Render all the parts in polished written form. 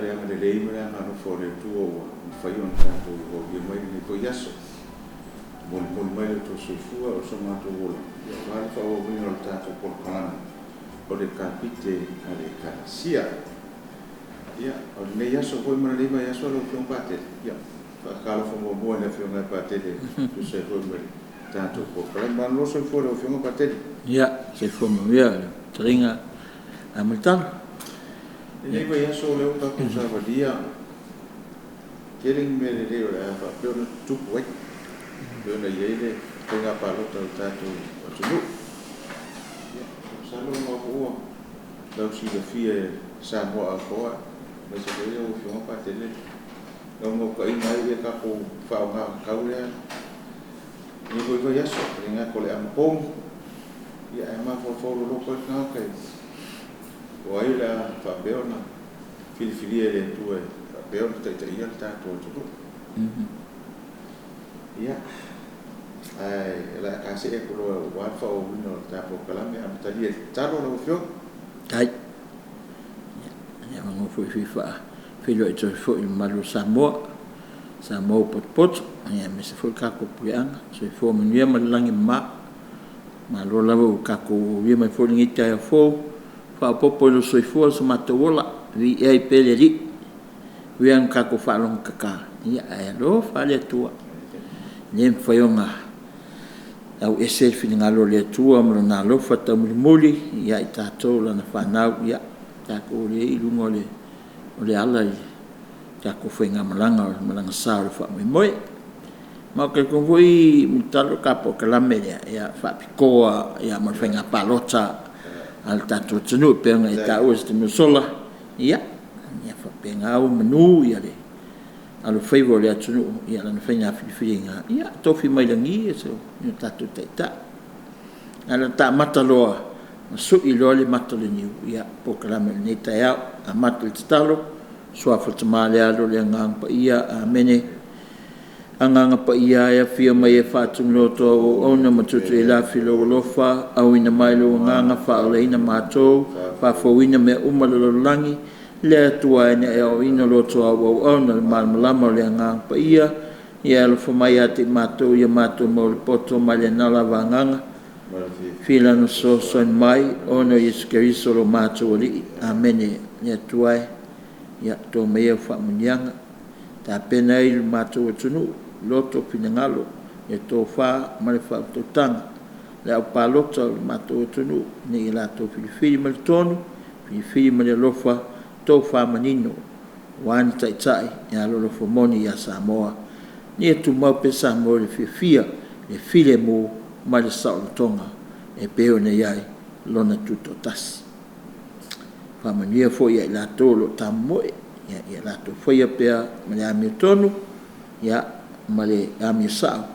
le agalelei ma le agaalofa o le Atua ua mafai ona tatou aulia mai lenei foi aso. E molimoli mai lo outou soifua o so matou ola aua le faaauauina o le tatou polokalame o le Kapite a le Ekalesia. Ia, o lenei aso foi ma lenei vaiaso lau Afioga Patele, ia, e faatalofa muamua i le Afioga ia Patele e tusa ai foi ma le tatou polokalame. Malo le soifua i lau Afioga Patele. Ia, soifua manuia lau fetalaiga Mulitalo. I lenei vaiaso o lea ua tatou savalia, tele ni mea lelei o le a faapea ona tutupu ai, pei ona i ai le faiga palota a le tatou atunuu. Ia, masalo o lena foi ua lausilafia e Samoa atoa, aemaise foi lau Afioga Patele, le naunautaiga ia tatou faaaoga tatau lea lenei foi vaiaso, e le gata o le anapogi, ae mafaufau loloto ai le tagata o ai o le a faapea ona filifilia e le Atua e faapea ona taitaia le tatou atunuu. Ia, ae o le a ta see atu loa aua le faaauauina o le ta polokalame, e amatalia i le tatalo lau Afioga. Faafetai. Ia, avanoa foi e fia faafeiloai atu ai foi i le mamalu o Samoa, Samoa ua potopoto, aemaise foi le tatou puleaga. Soifua manuia ma le lagi e mama. Malo lava ua tatou aulia mai foi lenei taeao fou, faaopoopo i lou soifua so matou ola, viia ai pea le Alii. E ui lava ina tatou faalogotata, ae alofa lava le Atua, e le mafai ona auese le finagalo o le Atua ma Lona alofa taumulimuli ia i tatou Lana fanau. Ia, tatou lea e i luga o le ala i le tatou faigamalaga o le malaga sa o le faamoemoe. Ma ou te talitonu foi Mulitalo o le ta polokalame lea, e faapitoa lava mo le faiga palota a le tatou atunuu e pei ona e taua i se taimi ua sola. Ia faapena ua manu le alofaiva o le atunuu i lana faiga filifiliga, ia tofi mai lagi ni o tatou taitai. Ae o le a ta amata loa ma sui loa le mata o le niu i le polokalame i lenei taeao. Amata i le tatalo, i le Suafa o le Tama le Alo le Agaga Paia. Amene. Agaga Paia e, afio mai e faatumu le loto o au auauna ma tuutuilafi lou alofa, auina mai lou Agaga faaolaina matou, faafouina mea uma o le lalolagi. Le Atua e na e aoaoina loto o au auauna i le malamalama o le Agaga Paia, ia e alofa mai ia te i matou ia matou maua le poto mai lena lava Agaga, Finagalo fesoasoani mai ona o Iesu Keriso lo matou Alii. Amene. Le Atua e, ia to maia au faamanuiaga, tapena ai lo matou atunuu, loto, finagalo, le tofa ma le faautautaga, le au palota o le matou atunuu ina ia latou filifili mai le tonu, filifili mai le alofa, tofa manino aua ni taitai e alolofa moni ia Samoa. Ia tumau pea Samoa i le fiafia, le filemu ma le saolotoga e pei ona i ai Lona Tutoatasi. Faamanuia foi ia i latou o lo o tamomoe, ia latou faia pea ma le amiotonu ma le amio sao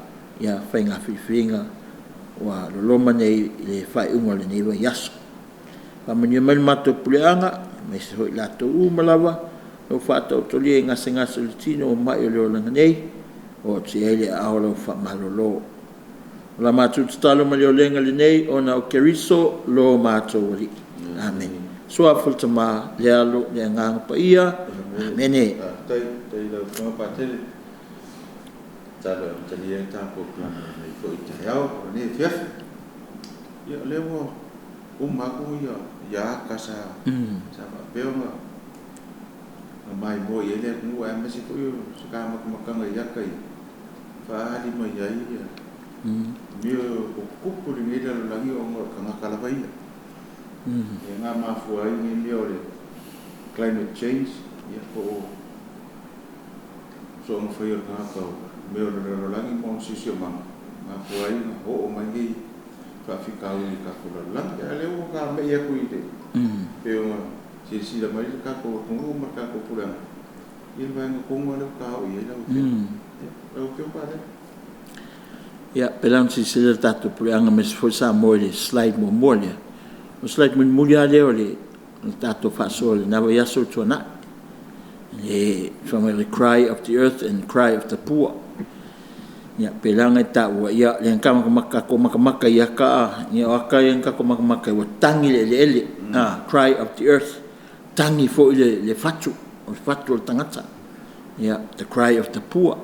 faiga filifiliga ua loloma nei i le faaiuga o lenei vaiaso. Faamanuia mai le matou puleaga aemaise foi i latou uma lava o lo o faataotolia i gasegase o le tino ma mai o le olaga nei, oo atu i ai le aao o lau faamalolo. O la matou tatalo ma le olega lenei ona o Keriso lo matou Alii. Amene. Suafa le Tama, le Alo, le Agaga Paia. Amene. Faafetai, faafetai i lau Afioga Patele. Tatalo e amatalia le ta polokalame i lenei foi taeao lenei afiafi. Ia o lea ua uma atu ia ata sa faapea ona maimoa i ai le atunuu, aemaise foi o se ta matamataga i ata ia, faaali mai ai mea o tutupu i lenei lalolagi ona o le tagata lava ia. Lea na mafua ai nei mea o le climate change, ia po o soona faia o le tagata o mea o le lalolagi ma ona siosiomaga, mafua ai ona oo mai nei faafitauli i le tatou lalolagi. A o lea ua ta me'i atu i le pei ona silasila mai le tatou atunuu ma le tatou puleaga i le vaega tonu lava lea ua ta oo i ai lau Afioga. Lau Afioga Patele. Ia, pei la ona silasila le tatou puleaga aemaise foi Samoa i le slide muamua lea, o le slide mulimuli lava lea o le tatou faasoa i lena vaiaso ua tuanai, fai mai o le cry of the earth and cry of the poor. Ia pei la ona e taua, ia lea na tatou matamata i ata a, o ata ia na tatou matamata ai ua tagi le eleele, cry of the earth, tagi foi le fatu. o le fatu o le tagata. Ia, the cry of the poor.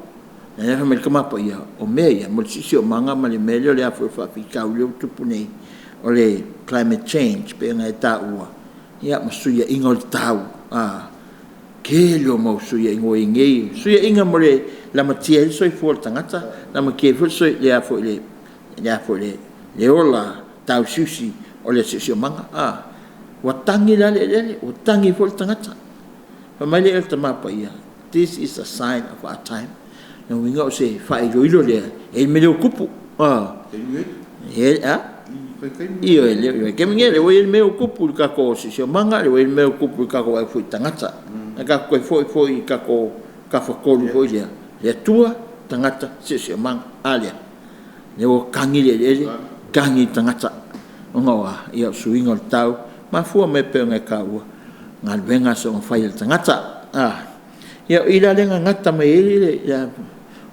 Lea fai mai le Tama Paia, o mea ia mo le siosiomaga ma le mea lea o le a foi faafitauli o tupu nei, o le climate change pe ona e taua, ia ma suiaiga o le tau, a tele o mau suiaiga ua i ai nei, suiaiga mo le lamatia ai le soifua o le tagata, lamatia ai foi le a foi le a foi le ola tausiusi o le siosiomaga. A ua tagi la le eleele, ua tagi foi le tagata. Fai mai lea o le Tama Paia, this is a sign of our time. O lona uiga o se faailoilo lea e i ai le mea lea ua tupu. Ioe, i le vaitaimi lenei lea ua i ai le mea ua tupu i le tatou siosiomaga, lea ua i ai le mea ua tupu i le tatou vaai foi i tagata. Ae tatou toe foi foi i tatou tafatolu foi lea, le Atua, tagata, siosiomaga. A lea? Lea ua tagi le eleele, tagi le tagata. Ona o a? Ia o suiga o le tau, mafua mai pei ona e taua, galuega soona fai a le tagata. Ia o i la lea na gata mai ai le…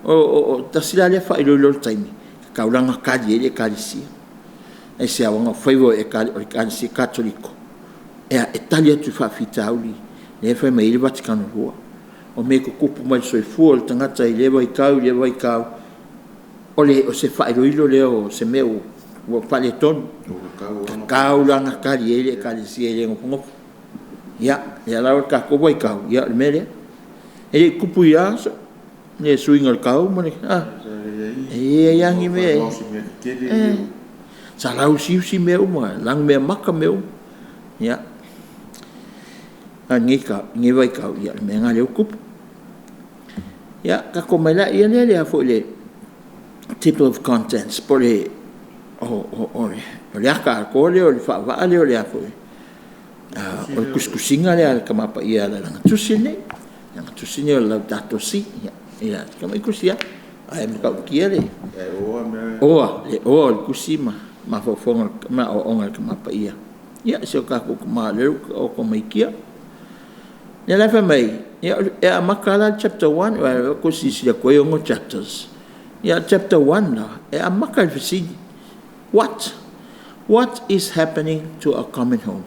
O le tasi la lea faailoilo o le taimi, e tatau la ona tali ai le Ekalesia. Aisea? Ona o faiva o Ekalesia Katoliko e tali atu i faafitauli lea e fai mai ai le Vatikano II. O mea e tutupu mai le soifua o le tagata i lea vaitau i lea vaitau, o se faailoilo lea o se mea ua faaletonu. E tatau la ona tali i ai le Ekalesia e le nofonofo. Ia, lea la o le tatou vaitau, ia o le mea lea. E le i tupu i ia aso le suiga o le tau ma le… a? E leai lava ni mea e… Sa lauusiusi mea uma, lanumeamata mea uma. Ia, a o lenei vaitau, ia o le mea lena o lea ua tupu. Ia, tatou omai lea i le a foi le table of contents po o le ata atoa lea o le faavaa lea o le a foi o le tusitusiga lea a le Tama Paia e ala i lana tusi lenei, lana tusi lenei o le Laudato Si. Ia, si tamai tusi lava, ae matautia le oa o le tusi ma mafaufauga ma aoaoga a le Tama Paia i si o tatou tama o lea ua taoto mai i kia. Lea la e fai mai ai, e amata la le Chapter 1, aua ua outou silasila atu e 6 chapters. Ia o le Chapter 1 la, e amata i le fesili, what? What is happening to our common home?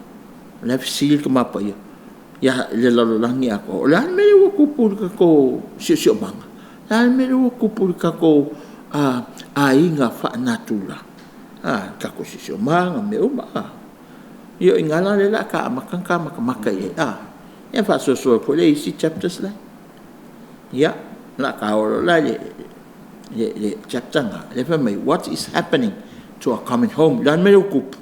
O la e fesili le Tama Paia i le lalolagi atoa, o le a le mea lea ua tupu i le tatou siosiomaga? O le a le mea lea ua tupu i le tatou aiga faalenatura? A, le tatou siosiomaga ma mea uma. Ia o i ina la lea o le a ta amata ona ta matamata i ai a, ia ona faasolosolo atu foi lea i isi chapters la. Ia, o le a ta oo loa la i le chapter lena lea e fai mai, what is happening to our common home? O le a le mea lea ua tupu?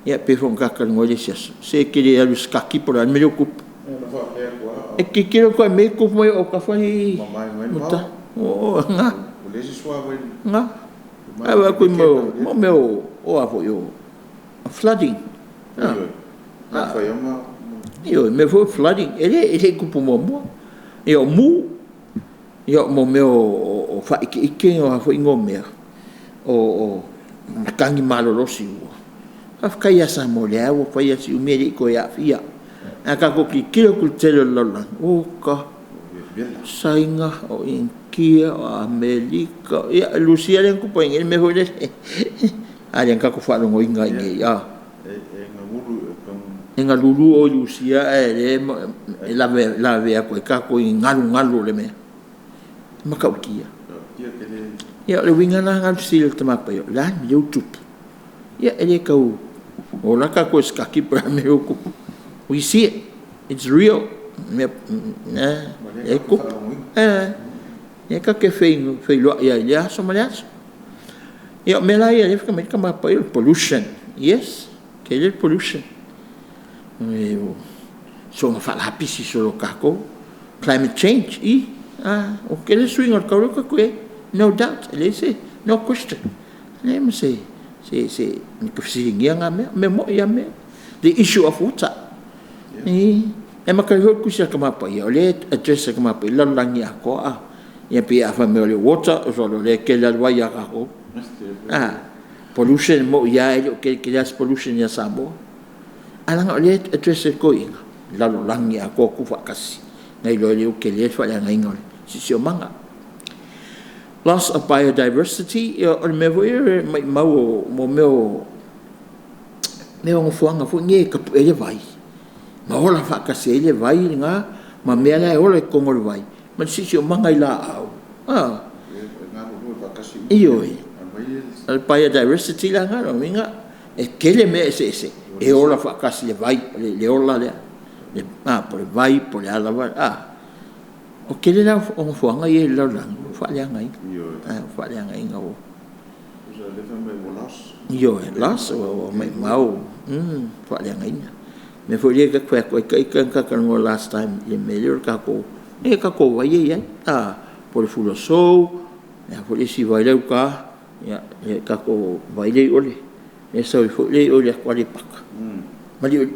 Ia pei foi ona ta talanoa i le isi aso, se e te le alu e sekati po o le a le mea lea ua tupu. E te tilotilo atu lava i mea ia e tutupu mai autafa e i uta. O lena. Ae vaai atu i mea o a foi o flooding. Ioe, mea foi ia o flooding, e le i tupu muamua. Ia o mu, ia mo mea o faaiteite o a foi mea, o matagi malolosi ua… Faafetai ia Samoa o lea lava ua fai lava si umi e le i toe aafia. Ae a tatou tilotilo atu i le tele o le lalolagi, oka, Saina, o Initia, o Amerika, ia o Lusua lea na tupu ai nei le mea foi lele, a lea na tatou faalogoina lava i inei. E galulu o i Lusua ae o lea e lavevea atu ai tatou i galugalu o le mea. E matautia. Ia o le uiga la lena o le fesili a le Tama Paia, o le a le mea lea ua tupu? Ia e le tau o la tatou e sekati po o le a le mea lea ua tupu. We see it, it's real. O lea e tupu. O lea tatou te feiloai lava i lea aso ma lea aso. Ia o mea la ia o lea e fai mai ai le Tama Paia o le pollution. Yes, e tele le pollution, soona faalapisi solo o tatou. Climate change, i, ua tele suiga o le tau lea ua tatou i ai, no doubt, e leai se… no question. E leai ma se fesiligia na mea, o mea moni lava mea ia. The issue of water. E amata ai foi le Tusi a le Tama Paia, o lea e address e le Tama Paia le lalolagi atoa a. Ia pei a fai mai o le water, sole o lea e tele lava le vai ia tatou. Pollution, e moni lava e le o tele tele lava se pollution ia Samoa, ae leaga o lea e address e le toeaina, lalolagi atoa tuufaatasi, na iloa ai lea ua tele le faaleagaina o le siosiomaga. Loss of biodiversity, ia o le mea foi lea maumau o mea o nofoaga foi nei e tapue ai le vai ma ola faatasi ai le vai lena Ma mea la e ola i totonu o le vai ma le siosiomaga i laau. Ioe, o le biodiversity la lena, o lona uiga e tele mea eseese e ola faatasi i le vai, le ola lea, po o le vai po o le a lava. O le tele la o nofoaga ia i le lalolagi ua faaleagaina, ua faaleagaina. Ioe, loss, ua maumau ua faaleagaina. O le mea foi lea ta te fai atu ai, ita na ta talanoa last time i le mea lea o le tatou, e tatou vai e i ai, po o le Fuluasou, o le a foi le isi vai la e i uta, le tatou vai lea i o lea e sau ai foi lea i o i le atu Aleipata. Leai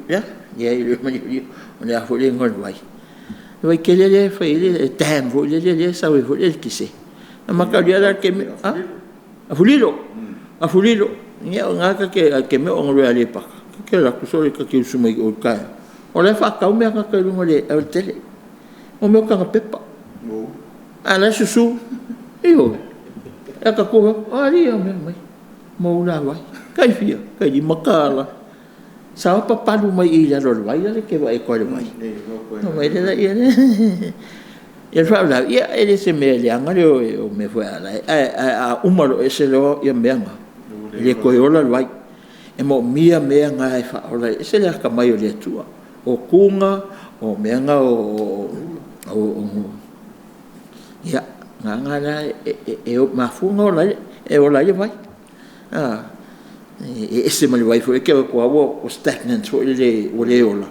e le o Maliolio, o le a foi le igoa o le vai? Le vai tele lea e fai ai le dam foi lele lea e sau ai foi le eletise. Na mataulia la i le taimi… Afulilo, Afulilo. Ia o i ina ta te… ae i le taimi a o galue i Aleipata, ta te alu atu sole ta te usu mai o i le taeao, o la e faatau mea a tagata i luga o le alatele, mo mea o taga pepa, a o la e susu. Ioe. Ae ta tu loa, o alii e aumai, ma ou la vai. Tai fia? Tai $5. Sao papalu mai i lalo o le vai lale e te vaai atu ai i le vai. Ona fai mai lea, ia o le faalavelave, ia e le o se mea leaga le o mea foi ae a uma loa ese loa mea na, e le toe ola le vai. E moomia mea na e faaola, e ese le atamai o le Atua, o tuna, o mea na o… ia, o lena la e mafua ona ola ai le vai. E ese ma le vai foi lea e te alu atu lava ua stagnant foi lele ua le ola,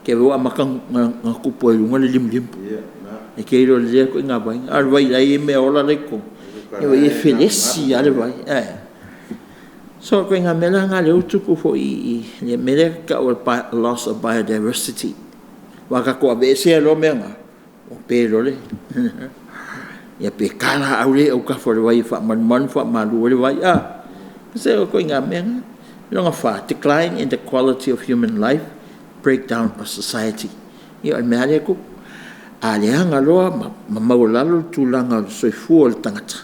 te i ua amata ona tupu ai i luga le limulimu. E te iloa i lea ituaiga vai, a o le vai o la e i ai meaola la e i totonu, e felesi lava le vai. So, o ituaiga mea la na o lea ua tupu foi i le mea lea e tau o le loss of biodiversity. Aua a tatou aveesea loa mea na, ua pe loa le… ia pe ta laau la e i autafa o le vai e faamalumalu ma faamalu ai le vai a. Se o ituaiga mea na. Lona fa, decline in the quality of human life, breakdown of society. Ia o le mea lava lea e tupu, a leaga loa ma maualalo le tulaga o le soifua o le tagata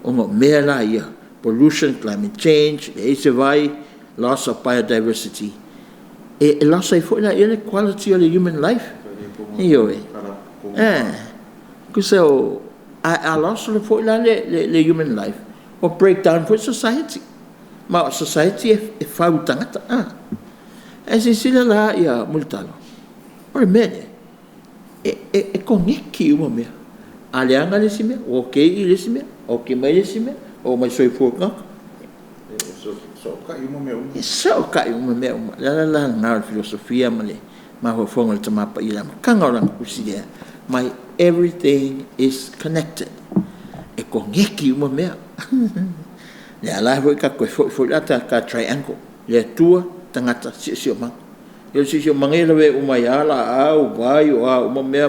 ona o mea la ia, pollution, climate change, leai se vai, loss of biodiversity, e loss ai foi la le quality o le human life. Ioe. Tusa a loss foi la le human life, ua breakdown foi le society, ma o le society e fau i tagata. Ae silasila la Mulitalo, o le mea lea, e koneti uma mea. A leaga le isi mea, ua ok le isi mea, ok mai le isi mea, oo mai i le soifua o le tagata. E fesootai uma mea uma. O le ala la lena o le filosofia ma le mafaufauga o le Tama Paia i le amataga o lana tusi lea, fai mai, everything is connected. E koneti uma mea. O lea la foi tatou te foi foi la ta triangle, le Atua, tagata, siosiomaga. O le siosiomaga e lavea uma ai lava laau, vai, o a uma mea,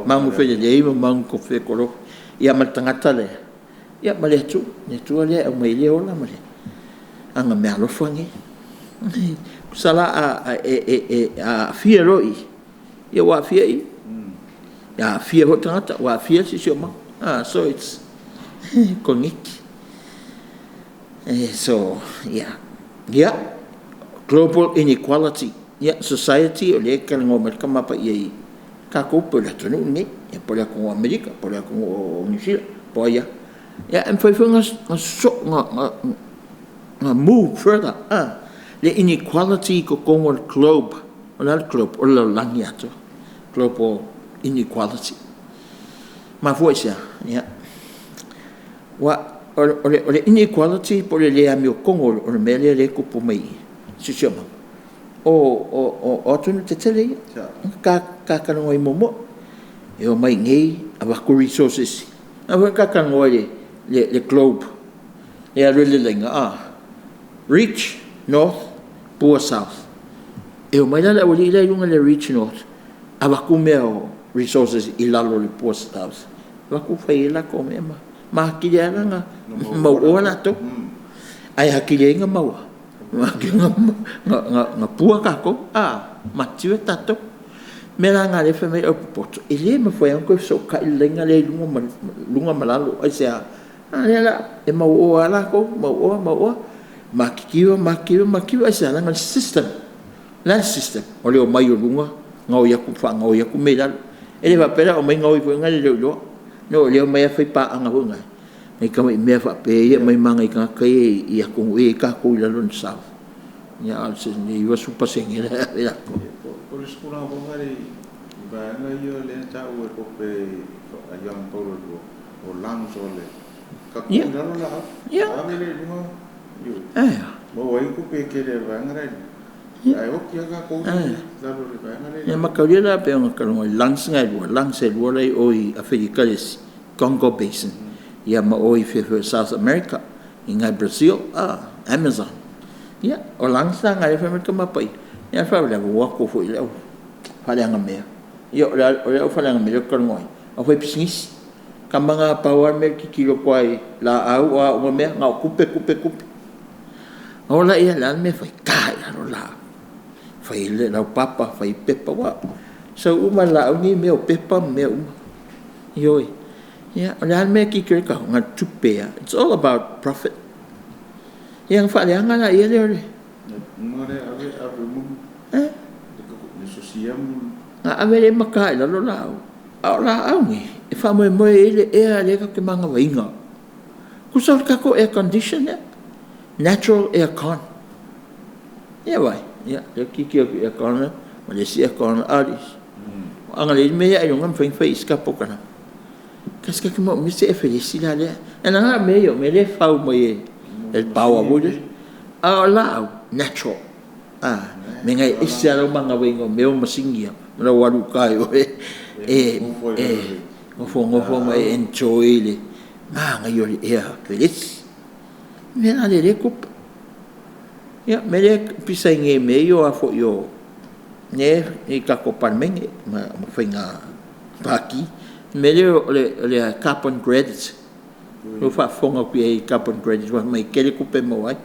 magu felelei ma magu fetolofi, ia ma le tagata lea, ia ma le Atua, le Atua lea e aumai ai le ola ma ana meaalofa nei. Tusa la e aafia loa i i, ua aafia i, aafia foi le tagata, ua aafia le siosiomaga. So its connect. So, ia, global inequality, ia, society o lea e talanoa mai le Tama Paia i tatou pei o le atunuu lenei, ia po o le atunuu o Amerika po o le atunuu o Niu Sila po o ai lava. Ae mafai foi ona move further le inequality i totonu o le globe. O le a le globe? O le lalolagi atoa, global inequality. E mafua i se a? Ia, aua o le inequality po o le le amiotonu o le mea lea e tupu mai i le siosiomaga, o atunuu tetele ia ta talanoa ai muamua. E omai i inei avatu resources. A foi na ta talanoa i le globe e alu ai le laina a, rich north, poor south. E omai la le aualii la e i luga i le rich north avatu mea o resources i lalo i le poor south, avatu fai ai latou mea ma atili ai lava ona mauoa latou. Ae atili ai ona poor tatou, matitiva tatou. O le mea la lena o lea e fai mai ai le au popoto, e le mafai lava ona toe fesootai le laina lea i luga ma lalo. Aisea? A lea o le a, e mauoa lava latou, mauoa, mauoa, matitiva, matitiva, matitiva. Aisea? Leaga o le system. O le a le system? O le omai o luga gaoi atu, faagaoi atu mea i lalo. E le faapea la e omai gaoi foi lea e le o iloa. No o lea e omai lava fai paaga foi na i tamai mea faapea ia e aumai ma nai tagata ia i atunuu ia e i ai tatou i lalo i le south. Ia a o le 90% la e ave e latou. O le isi tulaga foi lea i vaega ia lea na taua e Pope Ioane Paulo II, o lungs o le tatou i lalo laau, ave lea i luga, maua ai tupe tele a le vaega la i luga, ae oti lava tatou ia i lalo i le vaega lea. Ia mataulia la pei ona talanoa i lungs na e lua, lungs e lua la e i o i Aferika le isi, Congo Basin, ia ma o i South America i ina i Brazil, Amazon. Ia, o lungs la na lea e fai mai le Tama Paia, a o le faalavelave ua o atu foi le au faaleagamea. Ia o le au faaleagamea lea ou te talanoa ai, o le aufaipisinisi. O tama na pau lava le mea e tilotilo atu lava i laau o a uma mea, na o tupe, tupe, tupe. Ona o laia o le a le mea e fai? Ta i lalo laau, fai laupapa, fai pepa. Ua sau uma lava i le laau nei mea o pepa ma mea uma. Ioe. Ia, o le a le mea e tilotilo ai tatou? Na o le tupe lava. It's all about profit. Ia ona faaleaga lea o le… Na ave lea ma ta i lalo laau, a o laau nei, e faamoemoe i ai le ea lea tatou te manavaina. Tusa o le tatou air condition lea, natural air con. Ia vaai, o lea ou te tilotilo atu i le aircon lea ma le isi aircon, a o le isi, ana leai ni mea ia ailoga e mafai ona fai ai se ta polokalame. Kasi ta te manaomia se ea felesi la lea. Leaga o mea ia o mea lea e fau mai e le power foi lele, a o laau, natural. Mea na e ese lava lou manavaina o mea ia o masini ia ma lou alu i uta i o e nofonofo ma e enjoy le manaia o le ea felesi. O le mea la lea o lea e tupu. Ia, o le mea lea e pisa ai nei i mea ia o i tatou Palemene ma faiga pati, le mea lea o le carbon credit. Ua ou faafofoga atu i ai i carbon credit fai mai e tele tupe e maua ai.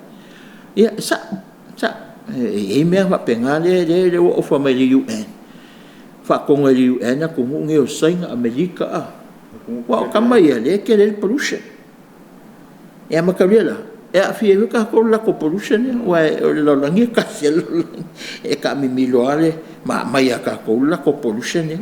Ia, e sao, e sao. E i ai mea faapena lea ua ofa mai e le UN, faatonu e le UN atunuu nei o Saina, Amerika a. Aua o tama ia o lea e tele ai le pollution. Ia mataulia la, e aafia ai foi tatou i le latou pollution lea, aua o le lalolagi e tasi lava le lalolagi. E taamimilo lava ma aumai ia tatou le latou pollution lea.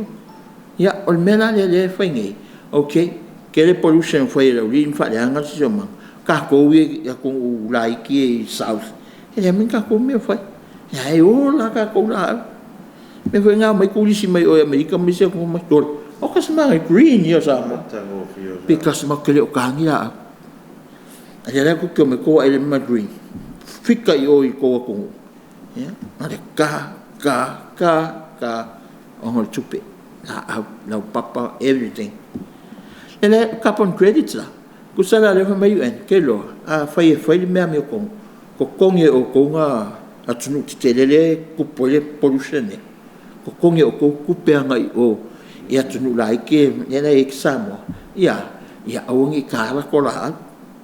Ia, o le mea la lea e fai nei, ok, tele pollution e fai e le aualii ma faaleaga le siosiomaga, tatou ia i atunuu laiti ia i south, e leai ma ni tatou mea o fai. O la e ola lava tatou laau. O le mea foi lena e omai turisi mai o i Amerika ma isi atunuu, fai mai, sole, oka se manaia, o le green ia o Samoa. Because matou te le o taina ni laau. A o lea la tou te omai tou vaai i le mea green. Fika i o i le tou atunuu, ia, na o le ta, ta, ta, ta, ona o le tupe, laau, laupapa, everything. O le carbon credit la, tusa la o lea e fai mai le UN, ou te iloa afai e fai le mea amiotonu, totogi e outou atunuu tetele lea e tupu ai le pollution lea, totogi e outou tupe agai i o i atunuu laiti ia la e i ai Samoa, ia aua ne i taina latou laau,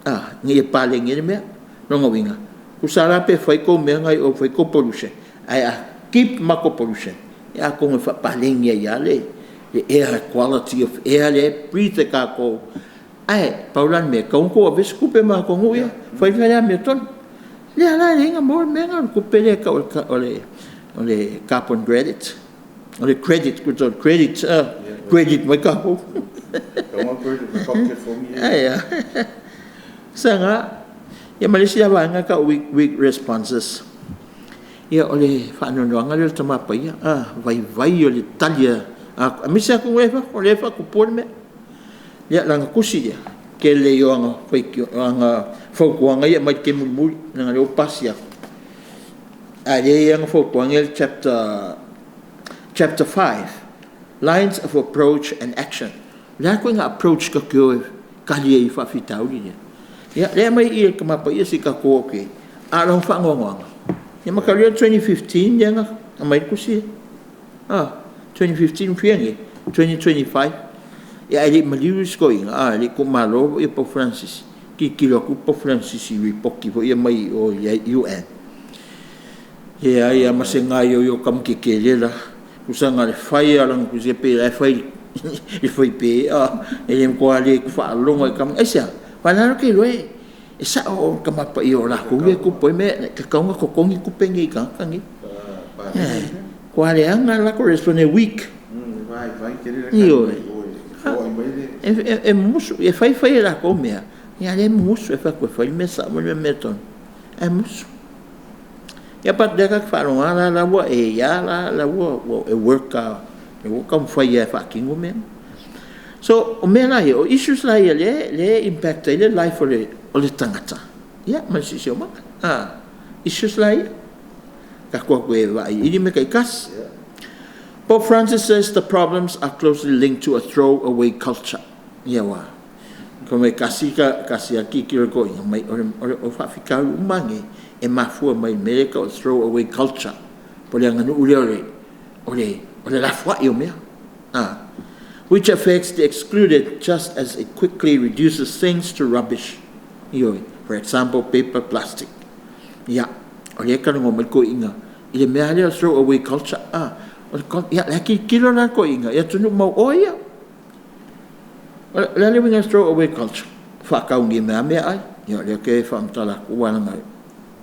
ina ia paleni ai le mea. O lona uiga, tusa lava la pe fai tou mea na i o e fai tou pollution, ae a keep matou pollution, ia atonu e faapaleni ai lava le air quality of air lea e breathe e tatou. Ae pau la le mea, e tatau ona outou avea se tupe ma atunuu ia, fai le mea lea amiotonu. O lea la e ala ona maua le mea lena, o le tupe lea e tau o le carbon credit, o le credit, tusa o le credit credit mai tatou. Ae a? Sega, ia ma le isi la vaega e tau o le weak responses. Ia o le faanoanoaga lea o le Tama Paia, vaivai o le tali a aemaise atunuu ia i fafo lea e faatupuina le mea. Ia o lana tusi lea, tele ia o ana fautuaga ia e aumai i le taimi mulimuli, leaga o lea ua pasi atu, a o lea e i ai ana fautuaga ia i le chapter 5, Lines of Approach and Action. O le a le ituaiga approach tatou te o e tali ai i faafitauli ia? Ia, lea e aumai i i e le Tama Paia se i tatou o atu i ai, a o lona faanoanoaga, ia mataulia le 2015 lea na aumai ai le tusi lea, 2015 ua fia nei? 2025. Ae le i maliu isi toeaiina, e le i tuumalo Pope Francis, tilotilo atu Pope Francis i lipoti foi ia mai o i le UN, leai lava ma se gaoioi o le tamaitiiti lela, tusa na o le fai lava o lana tusi pei o la e fai i le fuaipe, e matua le faalogo lava i tama ia. Aisea? Aua o la e latou te iloa e sao o le Tama Paia o latou lea e tupu ai mea ia, e tatau ona totogi tupe nei i tagata nei. Ua matua leaga le latou response, e weak. Ioe. E mumusu, e fai fai e latou mea, ia lea e mumusu, e fai atu e fai le mea sao ma le mea amiotonu, ae musu. Ia but lea ta te faalogo lava la ua e ia la la ua e work lava, lea ua taumafai lava e faatino mea na. So, o mea la ia, o issues la ia lea e impact ai le life o le tagata, ia ma le siosiomaga, issues la ia. Tatou o atu e vailiili mea taitasi. Pope Francis says the problems are closely linked to a throwaway culture. Ia aua fai mai tasi tasi lava le tilotilo a le toeaina fai mai o faafitauli uma lava nei e mafua mai i le mea lea e tau o le throwaway culture, po o le aganuu lea o le lafoai o mea, which affects the excluded just as it quickly reduces things to rubbish. Ioe, for example, paper, plastic. Ia, o lea e talanoa mai le toeaina i le mea lava lea o le throwaway culture, a, ia o la e tilotilo la le toeaina i atunuu mauoa ia. O le a le uiga o le throwaway culture? Faatau nei lava meaai. Ia o lea ou te faamatala atu aua leaga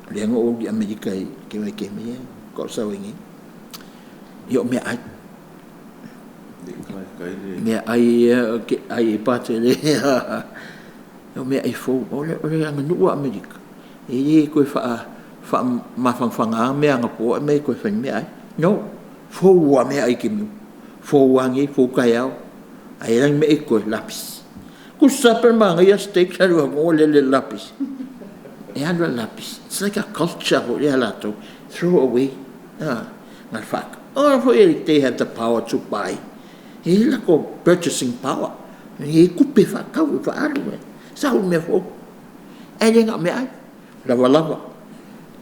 o lea na ou i Amerika i le vaitaimi lea faatoa ou sau ai nei. Ia o meaai. Meaai ia ou te ai ai Patele. O meaai fou. O le aganuu a Amerika, e le toe faamafanafana lava mea anapo ae aumai e toe fai ni meaai. No, fou lava meaai i taimi uma. Fou lava nei, fou taeao. A i ai la ni mea e totoe, lapisi. Tusa lava pe manaia steak ae alu atu ua lele i le lapisi. E alu lava i le lapisi. It's like a culture foi lea a latou, throw away. Aua foi they have the power to buy. E i ai le latou purchasing power. E i ai tupe e faatau e faaalu e sau le mea fou. Ae le na o meaai, lavalava.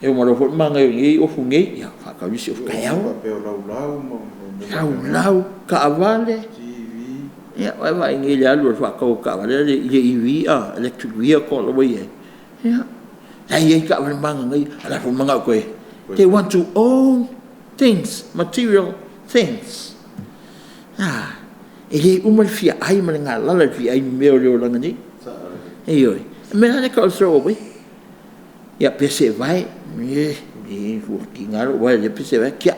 E uma loa foi le manaia o nei ofu nei, ia faatau le isi ofu taeao. Laulau, taavale, ia vaai nei i le alu o le faatau o taavale i le EV, electric vehicle ua i ai, ia, la e i ai taavale mananaia, a o la e foi e mananao toe, they want to own things, material things. A, e le uma le fia ai ma le galala i le fia ai i mea o le olaga nei. Ioe. O le mea la lea e tau o le throw away. Ia pe seevae, e ua tiga lou vae i lea pese vae, tiai.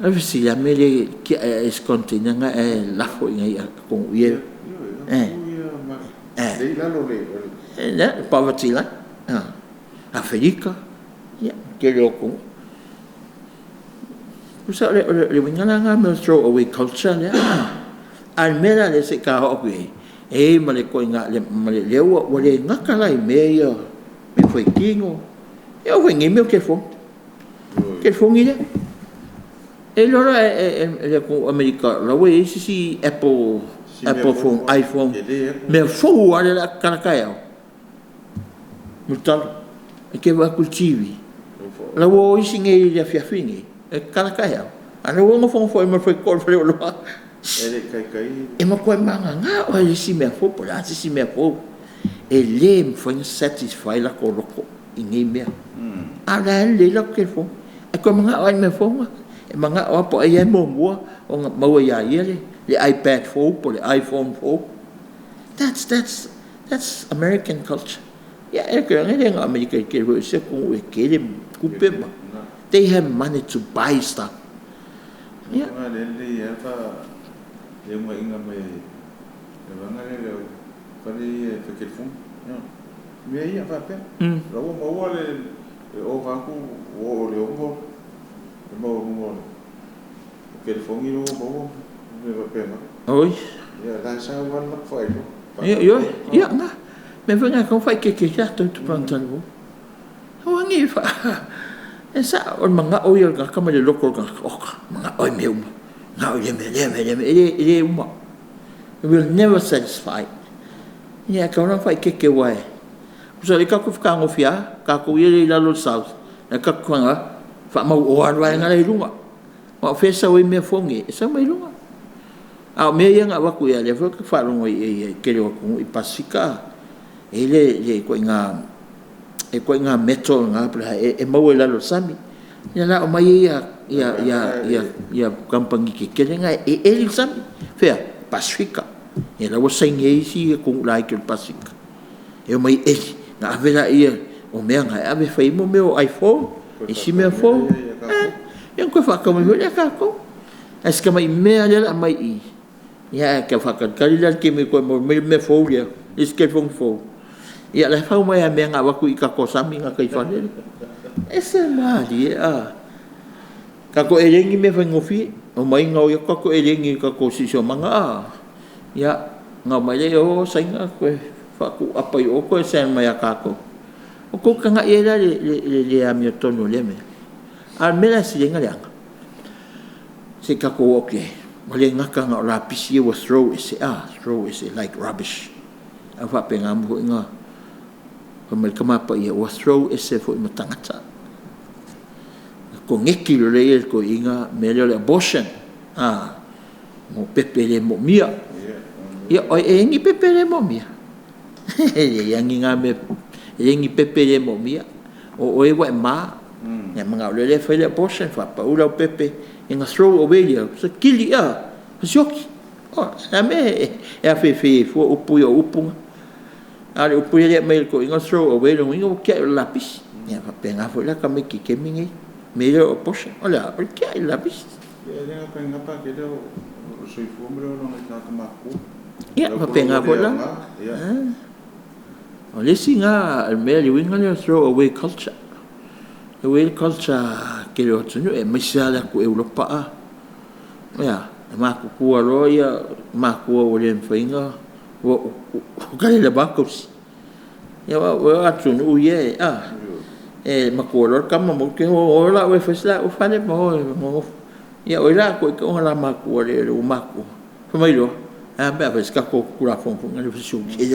O le fesili, o le a le mea e le tiai ai i se container lena ae lafo i inei atonu i ai e poverty line. Aferika, ia, tele o atunuu. Tusa o le uiga la lena o le throw away culture lea. A o le mea la lea se i ta oo atu i ai, e i ai ma le ituaiga, lea ua le gata la i mea ia o mea faitino, e oo foi i nei mea o telefoni. O telefoni lea. E iloa la e le atunuu o Amerika o la e ua i ai se isi Apple phone, iPhone, mea fou lava lea o le a tatala taeao, Mulitalo, e te vaai atu i le TV, o la e ua o isi nei i le afiafi lenei e tatala taeao, a o la e ua nofonofo ai ma le faitotoa i le faleoloa. E matua magaga oe i le isi mea fou po o le a se isi mea fou. E le mafai ona satisfy latou loto i nei mea. A o la e lelei latou telefoni, ae toe manao lava i le mea fou lena. E manao lava po o ai lava e muamua ona maua ia ia le iPad fou po o le iPhone fou. That's American culture. Ia e le na o Amerika, e tele foi o isi atunuu e tele tupe ma they have money to buy stuff. Ia. Oi. Ioe, ia na. O le mea foi lena e tatau ona faaeteete ai tatou i tupulaga talavou. Aua ne i E sao, o le manao ia o le tagata ma le loto o le tagata, oka, manao lava i mea uma, manao i lea mea, lea mea, lea mea. E le uma. We will never satisfy. Ia e tatau la ona faaeteete aua e… Tusa o lea tatou te fetagofi lava, tatou ia e i lalo i le south, o lea tatou te faamauoa lava le vaega la e i luga. Aua o fea e sau ai mea fou nei? E sau mai luga. A o mea ia na avatu, ia lea foi ou te faalogo i le tele o atunuu i le Pasefika, e i ai le ituaiga metal lena po o le a e maua i lalo o le sami. Ia o le a omai ai kamupani tetele na e eli le sami. Fea? Pasefika. Ia o la e ua saini ai isi atunuu laiti o le Pasefika e omai e eli ona ave lea o mea na e ave e fai ai mea o iPhone, isi mea fou, ia ona toe faatau mai foi lea e tatou. Ae si tamai mea lea o le a aumai i i, ia ae tau faatalitali la i le taimi e toe maua mai ai le mea fou lea, le isi telefoni fou, ia o la e fau mai lava i mea na avatu i tatou sami i gataifale. E ese le malie a. Tatou elegi mea faigofie, omai gaoi atu tatou elegi i le tatou siosiomaga a. Ia, ona omai lea o Saina toe faatuuapa i o toe send mai ia tatou. Ona outou tagai ai la i le le amiotonu o lea mea. A o le mea la e sili ai ona leaga, se i tatou o atu i ai, ua le gata na o lapisi ia ua throw ese a, throw ese like rubbish, ae ua faapena foi ona fai mai le Tama Paia, ua throw ese foi ma tagata. Ona koneti loa lea e le toeaina le mea lea o le abortion, a, mo pepe e le moomia. Ia, e i ai ni pepe e le moomia? E leai lava ni na mea, e leai ni pepe e le moomia. O oe ua e ma, ona e manao loa lea e fai le abortion, faapau lau pepe, ia ona throw away lea, kili a, fasioti. O le a le mea e afefei ai fua upu ia o upu na? A o le upu lea e aumai e le toeaina o le throw away, lona uiga ua tiai i le lapisi. Ia e faapena foi la tamaiti i le taimi lenei, le mea lea o le abortion, o le a? O le tiai i le lapisi. Ia e le gata i lena Pakele, o le soifua ma le olaga i tagata matutua. Ia, faapena foi la. O le isi lena mea, le uiga lea o le throw away culture. Ua i ai le culture a le tele o atunuu aemaise lava le atu Europa a. E a? E matutua loa matua ua le mafai ona, ua le lava tausi. Ia aua o atunuu ia a, e matua loa le tama ma uta, o la oe e fai so laua fale ma o e nonofo. Ia o ai o le a toe ita ona la matua ua matua? Fai mai loa, ae a pe a fai se tatou Tulafono foi lea fasioti.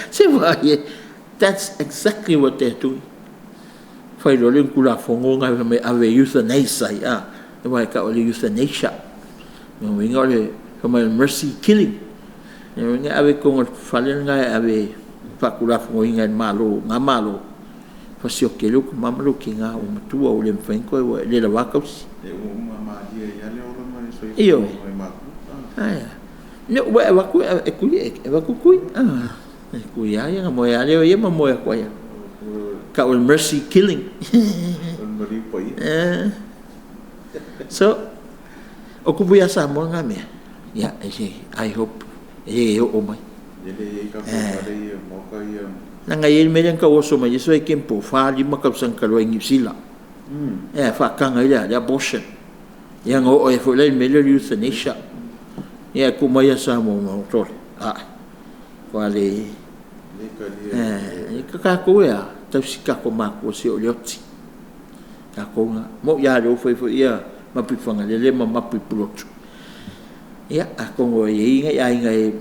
Se i vaai i ai? That's exactly what they're doing. Fai loa le Tulafono lena fai mai e ave e euthanasia ai a, aua e tau o le euthanasia. O lona uiga o le fai mai o le mercy killing. O lona uiga e ave i totonu o le fale lena e ave e faatulafonoina e le Malo, na Malo, fasioti ai lou tama ma lou tina ua matua ua le mafai ona toe, ua le lava tausi. E uma uma malie ai lava le ola ma le soifua Ioe. o nai matua. Ae a? Ua e avatu e tui, e avatu tui. E tui lava ia ona moe lava lea o ia ma moe atu ai lava. Tau o le mercy killing. O le maliu paia. So, o tupu ia Samoa na mea, ia, I hope e le oo mai. E le i ai tatou fale ia, maota ia. Leaga e i ai le mea lea na tau oso mai ai so e po o 4, 5 tausaga talu ai i Niu Sila. E faataga ai le abortion. Ia na oo ai foi la i le mea lea o le euthanasia. Ia e tuu mai ia Samoa ma tole. A, ua le. Le talia. E tatou e a, tausi tatou matua seia oo i le oti. Tatou na. Mo ia lea ua fai foi ia mapu i Fagalele ma mapu i Pulotu. Ia, atonu e i ai nai aiga e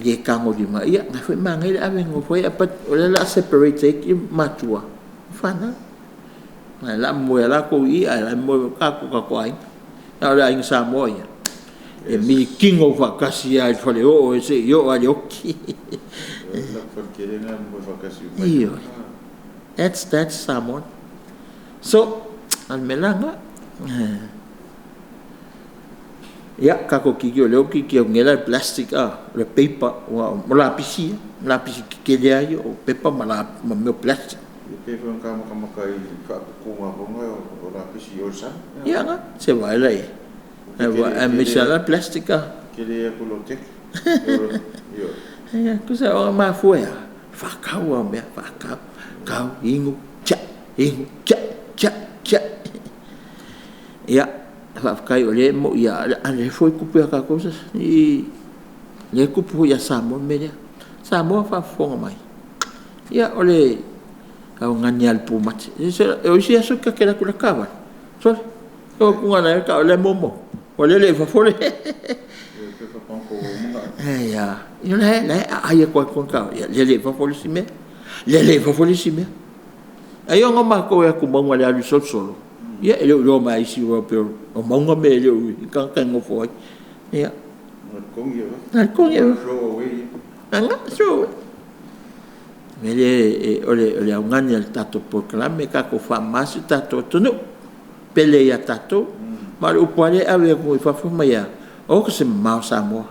le tagolima, ia, na foi manaia le ave e nonofo ai, but o lea o le a separate ai matua ma fanau. O le a moe lava latou i i, ae o la e moe mai tatou i tatou aiga. A o le aiga Samoa ia, e militino faatasi lava i le faleoo seia oo lava i le oti. O le faletele lena e moe faatasi uma. Ioe. That's Samoa. So, o le mea la lena. Ia, tatou tilotilo o lea ou te tilotilo atu nei la i le plastic a, o le paper, aua o lapisi ia, o lapisi tetele lava ia o pepa ma mea o plastic. E pei foi ona ta matamata i faaputuga foi na o lapisi i o i le sami. Ia na, se vaai la i ai. Aemaise lava la plastic a. Tele atu i lo teki. Ioe. Ia, tusa o mafua e a? Faatau lava o mea, faatau, tau, inu, tia, inu, tia, tia, tia. Ia, faafetai o lea e moi lava, a o lea foi e tupu ia tatou i lea e tupu foi ia Samoa le mea lea. Samoa faafofoga mai, ia o le augani lava a le pumate. O isi aso ta te alu atu i lata taavale, sole, o atu la e taavale la e momo atu, ua lele i fafo le. E pepa panto ua uma ona ave. Ia, la e aai atu lava i totonu o le taavale, ia lele i fafo le isi mea, lele i fafo le isi mea. Ai ona o matou e o atu i mauga i le alu e solosolo, ia e le o iloa mai lava e isi aua pei o mauga mea e le o i ai tagata e nonofo ai. Ia. Na o le togi e Na o le togi e throw away. Aga, throw away. O le mea lea o le augani a le tatou polokalame, tatou faamama si o tatou atunuu, pele ia tatou. Ma o le upu lava lea e ave atu i fafo fai mai e a? O se mamao Samoa,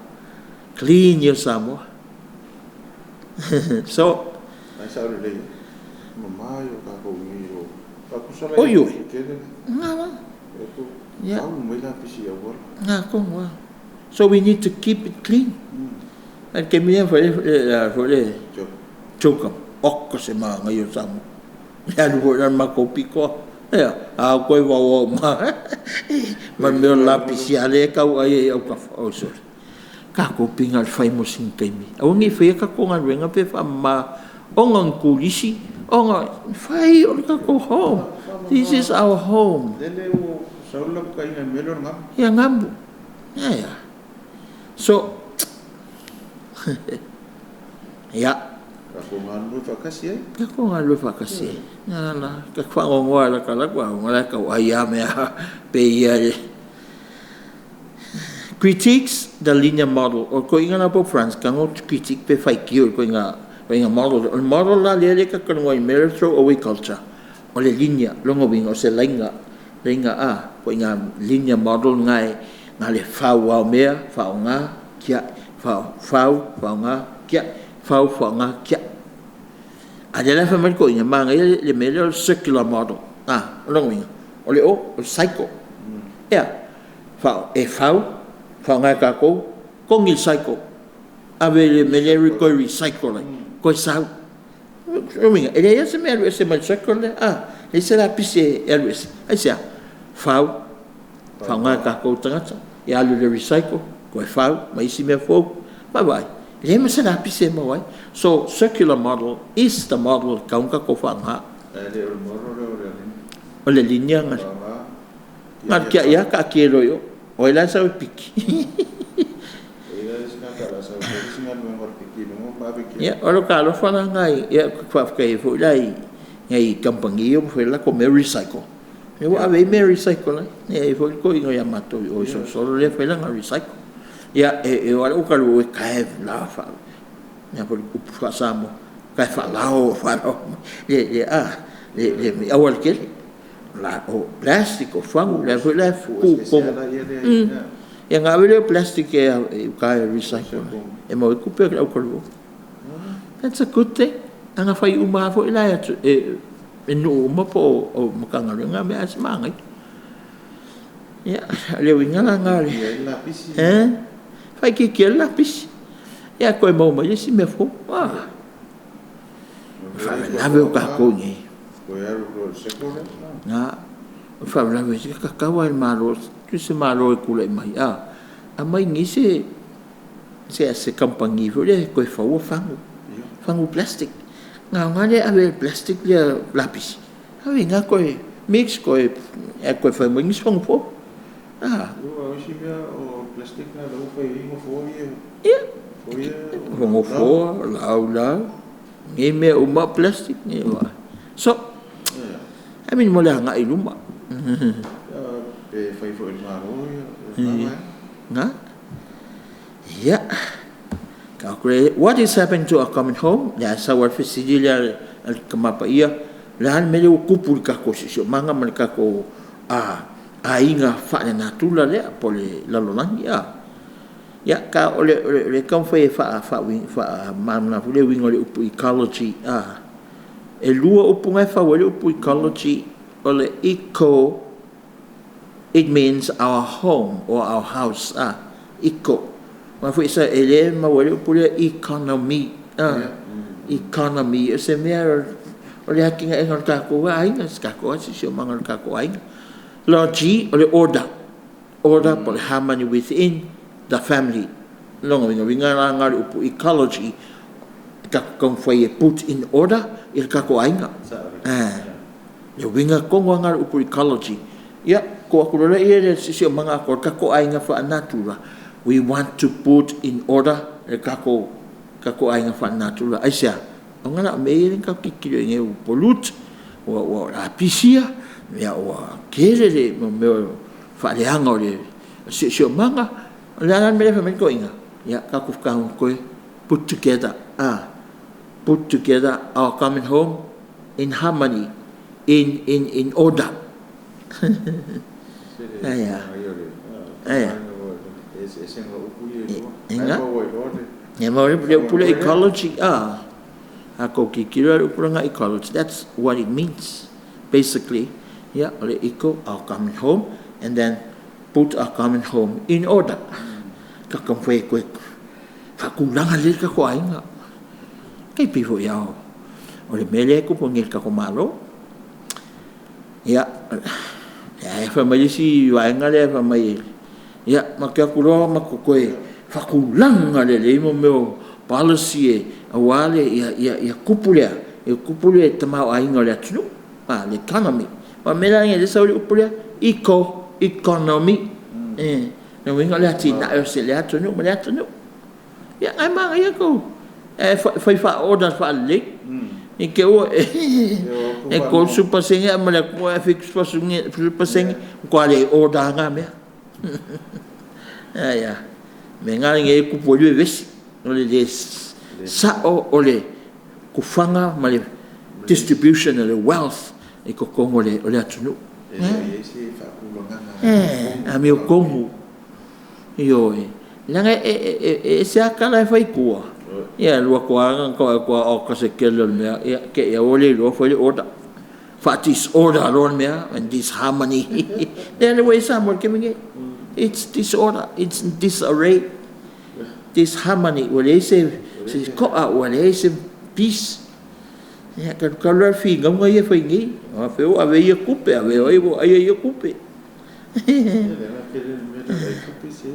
clean ia o Samoa. So, Ai sao lelei, mama ia o tatou i o. Faatusa la Oi, i oi. tele. Nga. E tu Ia. Fau mai lapisi i auala. Nga tonu lava. So we need to keep it clean. A o le taimi lea na fai ai foi le CHOGM, oka se manaia o Samoa. E alu foi la i le matou pito lava, a o toe vaoa uma lava ma le mea o le lapisi lava lea e tau ai i autafa. Oi sole, tatou pei na o le fai mo sina taimi. Aua ne i faia tatou galuega pe faamama ona o ni turisi, ona… Fai o le tatou home, this is our home. Lele ua sau le lapataiga i le mea lea o le gamu. Ia gamu. Ae a? So, ia. Tatou galulue faatasi ai. Tatou galulue faatasi ai. Lena la, ta te faanoanoa lava i lata alu atu ae o la e tau ai lava mea pei lava e… Critiques the linear model. O le toeaina lena po o Frans tago critique pe faitio i le ituaiga model lea. O le model la lea e talatalanoa ai i le mea lea o le throw away culture, o le linear. O lona uiga o se laina, laina a, ituaiga linear model lena e na o le fau lava o mea, faaaoga, tiai, fau, faaaoga, tiai, fau, faaaoga, tiai. A o lea la e fai mai le toeaina, e manaia le mea lea o le circular model. O lona uiga, o le o, o le cycle. E a? E fau, faaaoga e tatou, togi le cycle, ave i le mea lea e toe recycle ai, toe sau. O lona uiga, e leai lava se mea e alu ese mai le cycle lea a, e leai se lapisi e alu ese. Aisea? Fau, faaaoga e tatou tagata, ia alu i le recycle, toe fau ma isi mea fou. Vaavaai, e leai ma se lapisi e maua ai. So, circular model is the model e tatau ona tatou faaaoga. Ae le o le model lea o le linear. O le linear na o le tiai lava taatia loa i o. O ai la e sau e piki? E i ai la le isi tagata o le a sau e fai le isi galuega o le piki i luga ma ave i tua. Ia, o lota alofa la lena i… Ia ou te faafetai ai foi la i nai kamupani ia ua fai a latou mea recycle, lea ua ave ai mea e recycle ai. E i ai foi le toeaina ia matou i o i Solosolo lea e fai lana recycle. Ia, e oo lava i le autalavou, e o le a foi le upu faa-Samoa, ta e faalao mai le aualatele, o plastic, o fagu, o lea foi la e Pue tu i eseese totonu. lava ia lea i ina. Ia ona ave lea o plastic i uta e recycle ai, e maua ai tupe a le autalavou. That's a good thing. Ana fai uma lava foi la e nuu uma po o Matagaluega mea, ae se manaia. Ia, o le uiga la lena o le… Faaitiitia ai le lapisi. E faaitiitia ai le lapisi, ae toe maua mai le isi mea fou. A O o le le mea lea e toe faalavelave o faaaoga, tatou i inei. toe alu loa i le cycle lea. Na, o le faalavelave se tatau lava i le Malo, se Malo e tulai mai, aumai nei se kamupani foi lea e toe faua fagu, fagu plastic. Ona aoga lea e ave ai le plastic lea lapisi, ave i ina toe mix toe fai mai nisi fagu fou. Aua o isi mea o plastic na o lea ua fai ai nofoa ia. Ia, Nofoa ia o nofoa, laulau, nei mea uma o plastic. So, I mean mo le agai i luma. Pe fai foi e le Malo lena vaega. Na? Ia. What is happening to our common home? Lea sau lava le fesili lea a le Tama Paia, o le a le mea lea ua tupu i le tatou siosiomaga ma le tatou aiga faalenatura lea po o le lalolagi a? Ia, o le taumafai e faamalamalama foi le uiga o le upu ecology. E lua upu na e fau ai le upu ecology, o le eco, it means our home or our house, eco. Aua foi e le maua ai le upu lea economy, economy o se mea o le atinaeina o le tatou aiga, si tatou siosiomaga o le tatou aiga. Logy o le order, order po o le harmony within the family. O lona uiga, uiga la lena o le upu ecology, e tatou taumafai e put in order i le tatou aiga. Le uiga tonu lava lena o le upu ecology. Ia, tuu atu loa lea i le siosiomaga atoa, le tatou aiga faalenatura, we want to put in order le tatou aiga faalenatura. Aisea? Ona la o mea ia lea tatou te tilotilo i ai nei ua pollute, ua lapisi ia, ua tele le mea o faaleaga o le siosiomaga. O le a la le mea lea e fai mai ai le toeaina? Ia tatou fetagogi e put together, put together our common home in harmony, in order. Se Aia. manaia o le Aia. eseesega o upu ia e lua. Ega. Ai maua ai loa le Ia ma le upu lea faamoemoe lea. ecology, a tou tilotilo la i le upu lena ecology, that's what it means basically. Ia, o le eco, our common home, and then Put our common home in order. Ka taumafai e toe faatulaga lelei le tatou aiga. E tai pei foi lava o le mea lea e tupu nei i le tatou Malo. Ia, ae fai mai le isi vaega lea fai mai, ia, matou te o atu loa matou toe faatulaga lelei mea o policy aua le… ia tupu le a? Ia tupu le tamaoaiga o le atunuu, le economy. Aua o le mea la lenei o lea e sau ai le upu lea, eco-economy. O lona uiga o le atinae o lea atunuu ma lea atunuu. Ia o lena e manaia tou… ae fai faa-order faalelei ne i te i ua e 30% aumai i le atunuu ae 70% matua le order lava na mea. Ae a? O le mea lena e tupu ai le vevesi, o le le sao o le tufaga ma le distribution o le wealth i totonu o le atunuu. E le o i ai se faatulagaga E amiotonu, ioe. Leaga e ese lava tala e fai i tua, ia e alu atu lava na ona tau vaai atu lava oka se tele o le mea, ia te i lava ua le iloa fai le order, faa-disorder loa le mea, disharmony. Ia lea ua i ai Samoa i le taimi lenei, it's disorder, it's disarray, disharmony, ua leai se to'a ua leai se peace. Ia talu talu la le finauga ia e fai nei, faapea ua ave e ia tupe, ave e ai ua ai e ia tupe. Ia lea la e tele le mea e tau ai tupe se…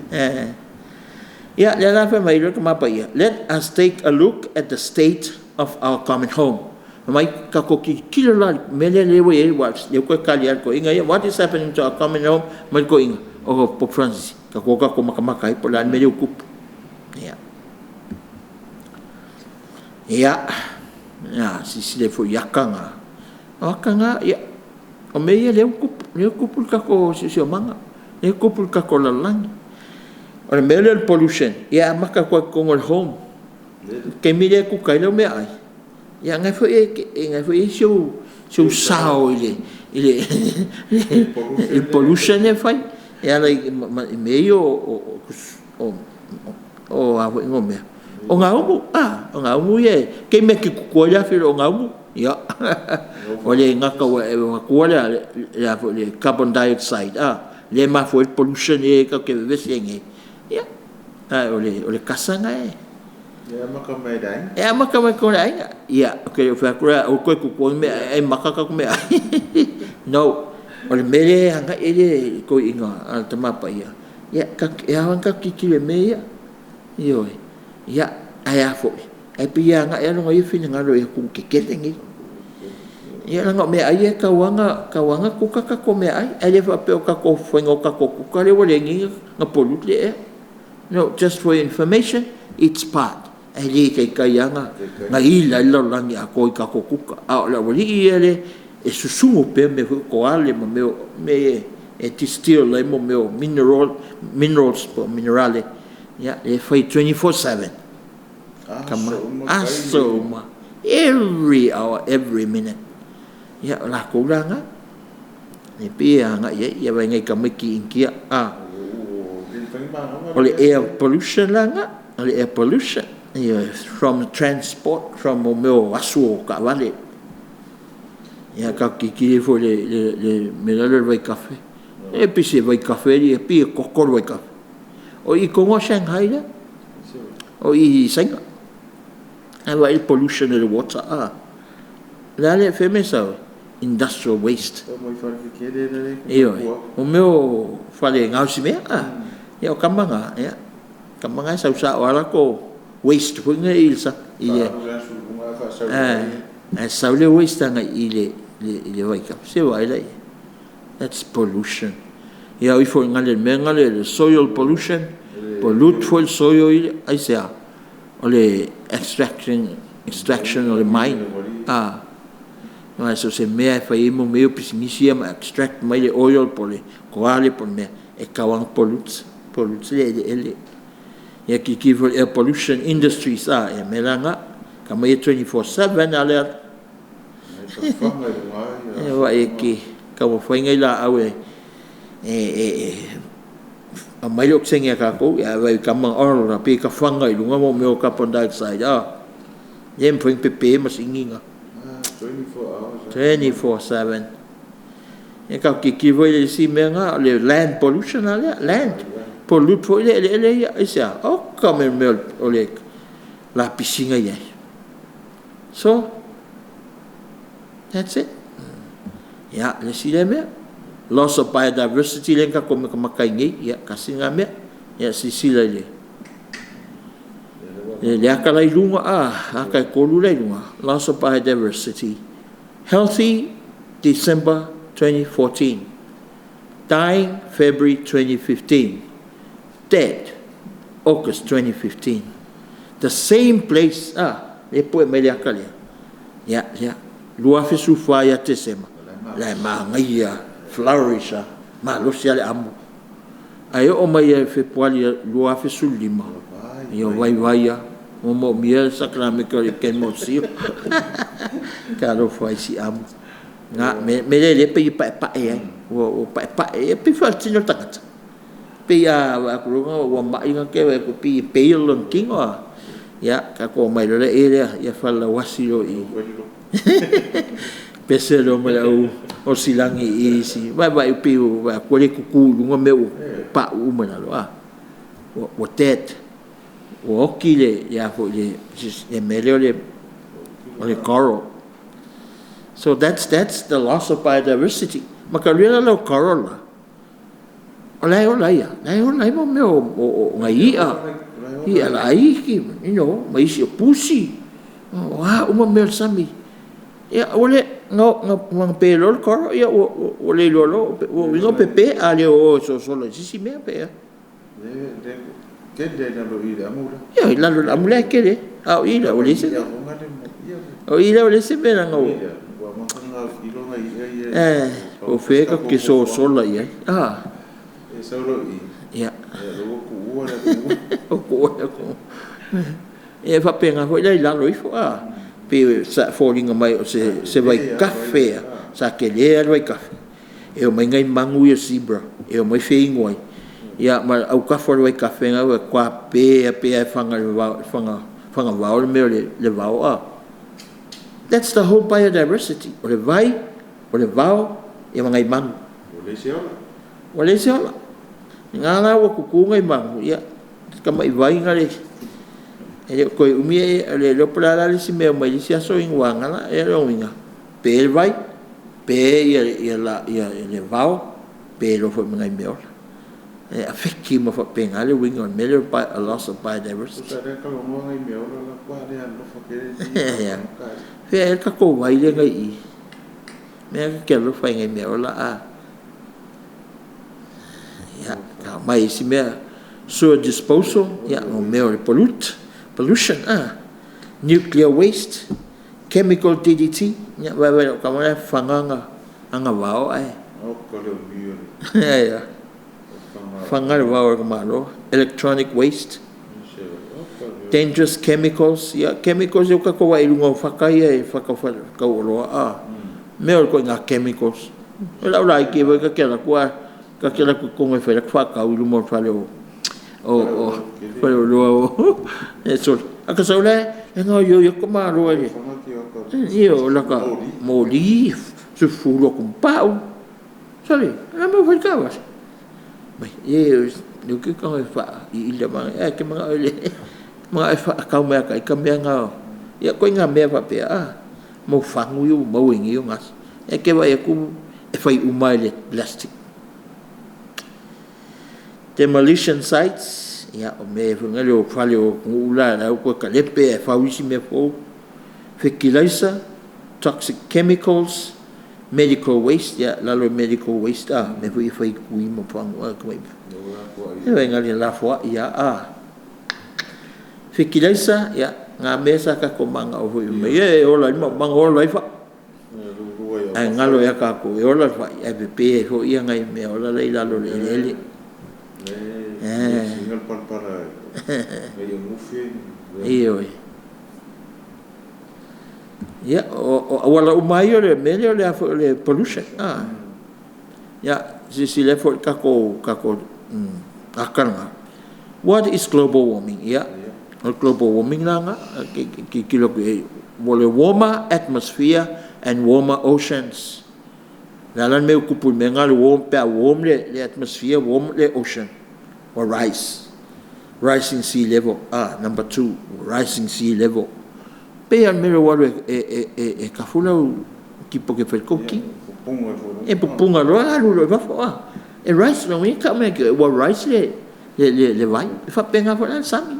Ia, lea la fai mai ai le Tama Paia, let us take a look at the state of our common home. Fai mai, tatou tilotilo la i le mea lea ua i ai, aua o lea ua toe tali lava e le toeaina ia, what is happening to our common home? Fai mai le toeaina, o Pope Francis, tatou o tatou matamata ai po o le a le mea lea ua tupu. Ia, ia, silasila ifo i ata na. O ata na, ia, o mea ia lea ua tupu, lea ua tupu le tatou siosiomaga, lea ua tupu i le tatou lalolagi. O le mea lea o le pollution, ia e amata atu lava i totonu o le home. I le taimi lea e kuka ai lau meaai, ia o lena foi e i ai si ou sao i le pollution lea e fai e ala i mea ia o a foi mea, o gaumu a, o gaumu ia, e taimi lava e te tutu ai le afi e le o gaumu, ia, ua le gata ua e avatua le carbon dioxide lea e mafua ai le pollution lea tatou te vevesi ai nei, ia, ae o le kasa lena e… E amata mai le aiga. E amata mai totonu o le aiga. Ia, ou te le o fai atu la aua le toe tutuina ni meaai ae maka tatou meaai. No. O le mea lea e agai i ai le toeaina a le Tama Paia, ia, e ao lava ona tatou tilotilo i mea ia. Ioe. Ia, ae a foi? Ae pei e agai lava lona ia finagalo i atunuu tetele nei. Ia leaga o meaai ia e tatau lava ona kuka tatou meaai, ae le faapea o le faiga o tatou kuka lea ua leai nei ona pollute le ea. No, just for your information, it's part, ae le taitai lava ona ila ai le lalolagi atoa i tatou kuka. A o le aualii ia lea e susunu pea mea foi ia o koale ma mea ia e distill ai mea o minerals po o minerale lea e fai 24/7, Aso uma, taimi aso uma. uma, every hour, every minute. Ia o latou la na, e pei e agai i ai. Ia vaai i nai tamaiti Initia, a? Ua le mafai ona manava O le air pollution la lena, o le air pollution, ioe, from transport, from mea o asu o taavale. Ia tatou tilotilo ifo i le mea la lea o le vaitafe. E pei se vaitafe alii e pei e toto le vaitafe. O i tonu lava Shanghai lea, o i i Saina. Ae vaai i le pollution o le water, a? O le a le, fea le mea e sau ai? Industrial waste. Tau mai fale tetele lea e Ioe, tua. O mea o fale gaosimea, a? Ia o tama na, ia, o tama na e sau sao lava latou waste foi nei i le sami i le Faaalu le asu i luga ae faasau i ai. Ae sau le waste agai i le vaitafe. Se i vaai la i ai? That's pollution. Ia o ifo i le mea lena o le soil pollution, pollute foi le soil ia. Aisea? O le extraction o le mine, a? Aua so o se mea lava e fai ai mea ia o pisinisi ia ma extract mai le oil po o le koale po o le mea, e tatau lava ona pollute, pollute le eleele. Ia tilotilo foi i le air pollution industries, a, ia o mea la na. O tama ia e 24/7 lava le alu. E fafaga i luga Ia asu vaai e te taumafai nai laau e aumai le okesene a tatou, ae vaai i tama na, pei e fafaga i luga mea o carbon dioxide, a? E le mafai ona pepe masini na. 24 hours. 24/7. Ia tatou tilotilo foi i le isi mea lena o le land pollution a lea, land, pollute foi le eleele ia. Aisea? Oka le mea o le lapisi na i ai. So, that's it. Ia, le isi lea mea, loss of biodiversity lea na tatou matamata ai nei, ia, tasi lena mea. Ia silasila i le ata la i luga ata e 3 la e i luga, loss of biodiversity, healthy December 2014, dying February 2015, dead August 2015. The same place, lea e pue mai le ata lea, ia, lea, 2014 ia Tesema, o la e manaia lava, flourish lava, malosi lava le amo. Ae oo mai ia Fepuari 2015, ia ua vaivai lava, ua moomia le sakalameta o le Kenmosio. Talofa e i si amu. O le mea lea e pei e paepae ai, ua paepae, e pei foi lava o le tino o le tagata. E pei a vaai atu loa ua mai ona te vaai atu pei e pale lona tino. Ia tatou omai loa lea ia falelauasi loa i i, pese loa ma le au osilagi i isi, vaevae pei ua vaai atu ua le tutu i luga mea ua pauu uma i lalo a, ua dead, ua oti le mea lea o le coral. So that's the loss of biodiversity. Matamea la o coral la, o la e ola ai lava, o la e ola ai mea o nai i'a, i'a laiti ma isi o pusi, o a uma mea o le sami. Ia ua le, na pe loa le coral ua le iloa loa, lona uiga ua pepe, a le o e sosola i se isi mea pe a. Ioe, i lalo o le amu la e tele ai, a o i la ua leai se mea. O i la ua leai se mea leaga ua… Po o fea tatou te sosola i ai a? Ia, e faapena foi la i lalo ifo a, pei e foliga mai o se vaitafe lava sa tele lava le vaitafe, e omai nai manu ia zebra e omai feinu ai, ia ma le autafa o le vaitafe lena ua matua pe lava pei lava e faga i le fagavao le mea o le vao a. That's the whole biodiversity, o le vai, o le vao, ia ma nai manu. Ua leai se ola. Lena la ua tutu nai manu, ia, si tamai vai lena e le o toe umi e le iloa po o le a la le isi mea e omai i le isi aso inu a gala. Ia o lona uiga, pe le vai, pe le vao, pe loa foi ma nai meaola. E affect uma faapena le uiga o le mea lea o le loss of biodiversity. Fea ea le tatou vai lea na i i? Mea ta te alofa ai i nai meaola a. Ia, aumai isi mea, sewer disposal, ia o mea o le pollute, pollution, nuclear waste, chemical DDT, ia vaai i lau tama la e fafaga ana vao ae fafaga le vao o lona malo. Electronic waste, dangerous chemicals, ia chemicals ia ua tatou vaai i luga o fata ia fata tauoloa a, mea o ituaiga chemicals. O lau laiti foi ta te alu atu ae ta te alu atu i totonu e fai ata faatau i luma o le faleoloa o… Sole, a ta sau la e gaoioi atu tamaloa i le… Ioe, o lata moli, sufulu atu ma pau. Sole, o le a le mea ua fai ai le taavale? Fai mai, ioe, lea ou te tago e faailiili ae e te manao e faatau mai ia ita mea na. Ia ituaiga mea faapea a, mau fagu ia ua maua i nei ona aso. Ae e te vaai atu e fai uma lava i le plastic. Demolition sites, ia o mea foi na lea o fale o nuu la ua toe talepe ae fau isi mea fou. Fetilaisa, toxic chemicals, medical waste, ia lalo i le medical waste a, mea foi ia e fai i tui ma fagu ioe, lafoai lava a. Fetilaisa, ia na mea sa tatou mananao foi e ola ai le maumaga, ola ai fai. Ae galo ia tatou e ola le fai ae pepe ai foi nai meaola la e i lalo o le eleele. Ioe. Ia, o auala uma lava ia o le mea lea o le pollution. Ia, silasila ifo i le tatou ata lena. What is global warming? Ia, o le global warming la lena. Tilotilo atu i ai, o le warmer atmosphere and warmer oceans. Le a la le mea ua tupu i le mea lena o le warm, pe a warm le atmosphere warm le ocean, ua rise, rising sea level, number 2, rising sea level. E pei lava o le mea lea ua alu e tafu lau tipoki e fai ai le tou ti. E pupuga loa alu loa i fafo a. E rise, lona uiga e tau mai ia te oe ua rise le vai. E faapena foi la i le sami.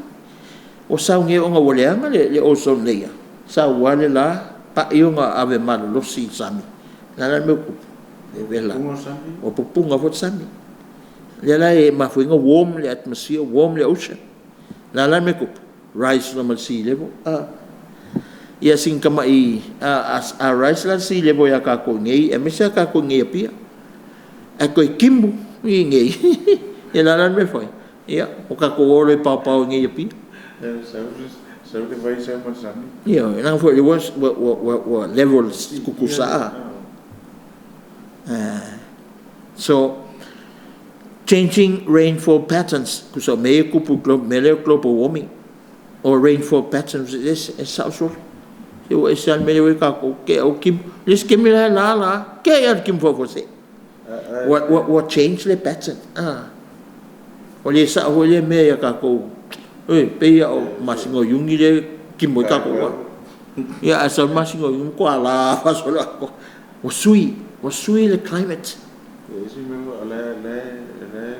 Ua sau nei ona ua leaga le ozone layer, sau lava le la pa'i ona ave malolosi i le sami. O le a la le mea ua tupu? Vevela. Ua pupuga foi le sami. O lea la e mafua ai ona warm le atmosphere, warm le ocean. O le a la le mea e tupu? Rise loa ma le sea level. Ia sina tamai, a rise la le sea level ia tatou i inei aemaise lava tatou i inei i Apia, ae toe timu i inei, ia o le a la le mea e fai? Ia, ua tatou o loa e paopao i inei i Apia. Sau le vai sau ma le sami. Ioe, leaga foi o lea ua level, tutusa. So, changing rainfall patterns, tusa o mea ia e tupu i mea lea o le global warming, o rainfall patterns e sao solo. Se ua ese lava le mea lea ua i ai tatou, te i lava ua timu. O le isi taimi la e la la, te i lava ua timu faafuasei. Ua change le pattern. Ua le sao foi lea mea ia tatou, oi, pei lava o le masina o Iuni lea e timu ai tatou. Ia ae sau le masina o Iuni ua matua la faasoloatoa. Ua sui, ua sui le climate. E ese mea o la e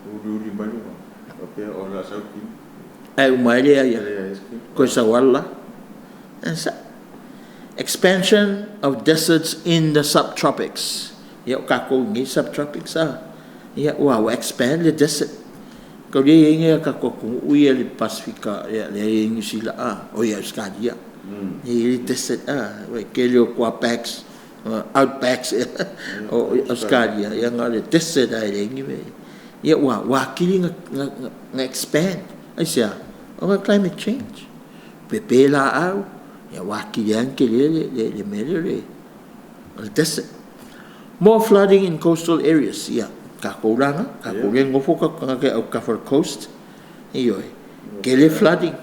uliuli mai luga, faapea o le a sau le timu. Ae uma ae leai lava. Toe sau lava le la. E sao. Expansion of deserts in the subtropics. Ia o tatou i inei e subtropics a. Ia ua expand le desert. Mataulia e i ai nai a tatou atunuu ia i le Pasefika lea e i ai Niu Sila a, oi Ausetalia, e i ai le desert a, le tele o outbacks ea o Ausetalia, ia na o le desert lava e leai ni mea. Ia ua atili ona expand. Aisea? Ona o le climate change. Pepe laau, ia ua atili ai ona tele le mea lea o le desert. More flooding in coastal areas. Ia, o tatou la na, o tatou lea e nonofo o tatou tagata i autafa o le coast. Ioe, tele flooding.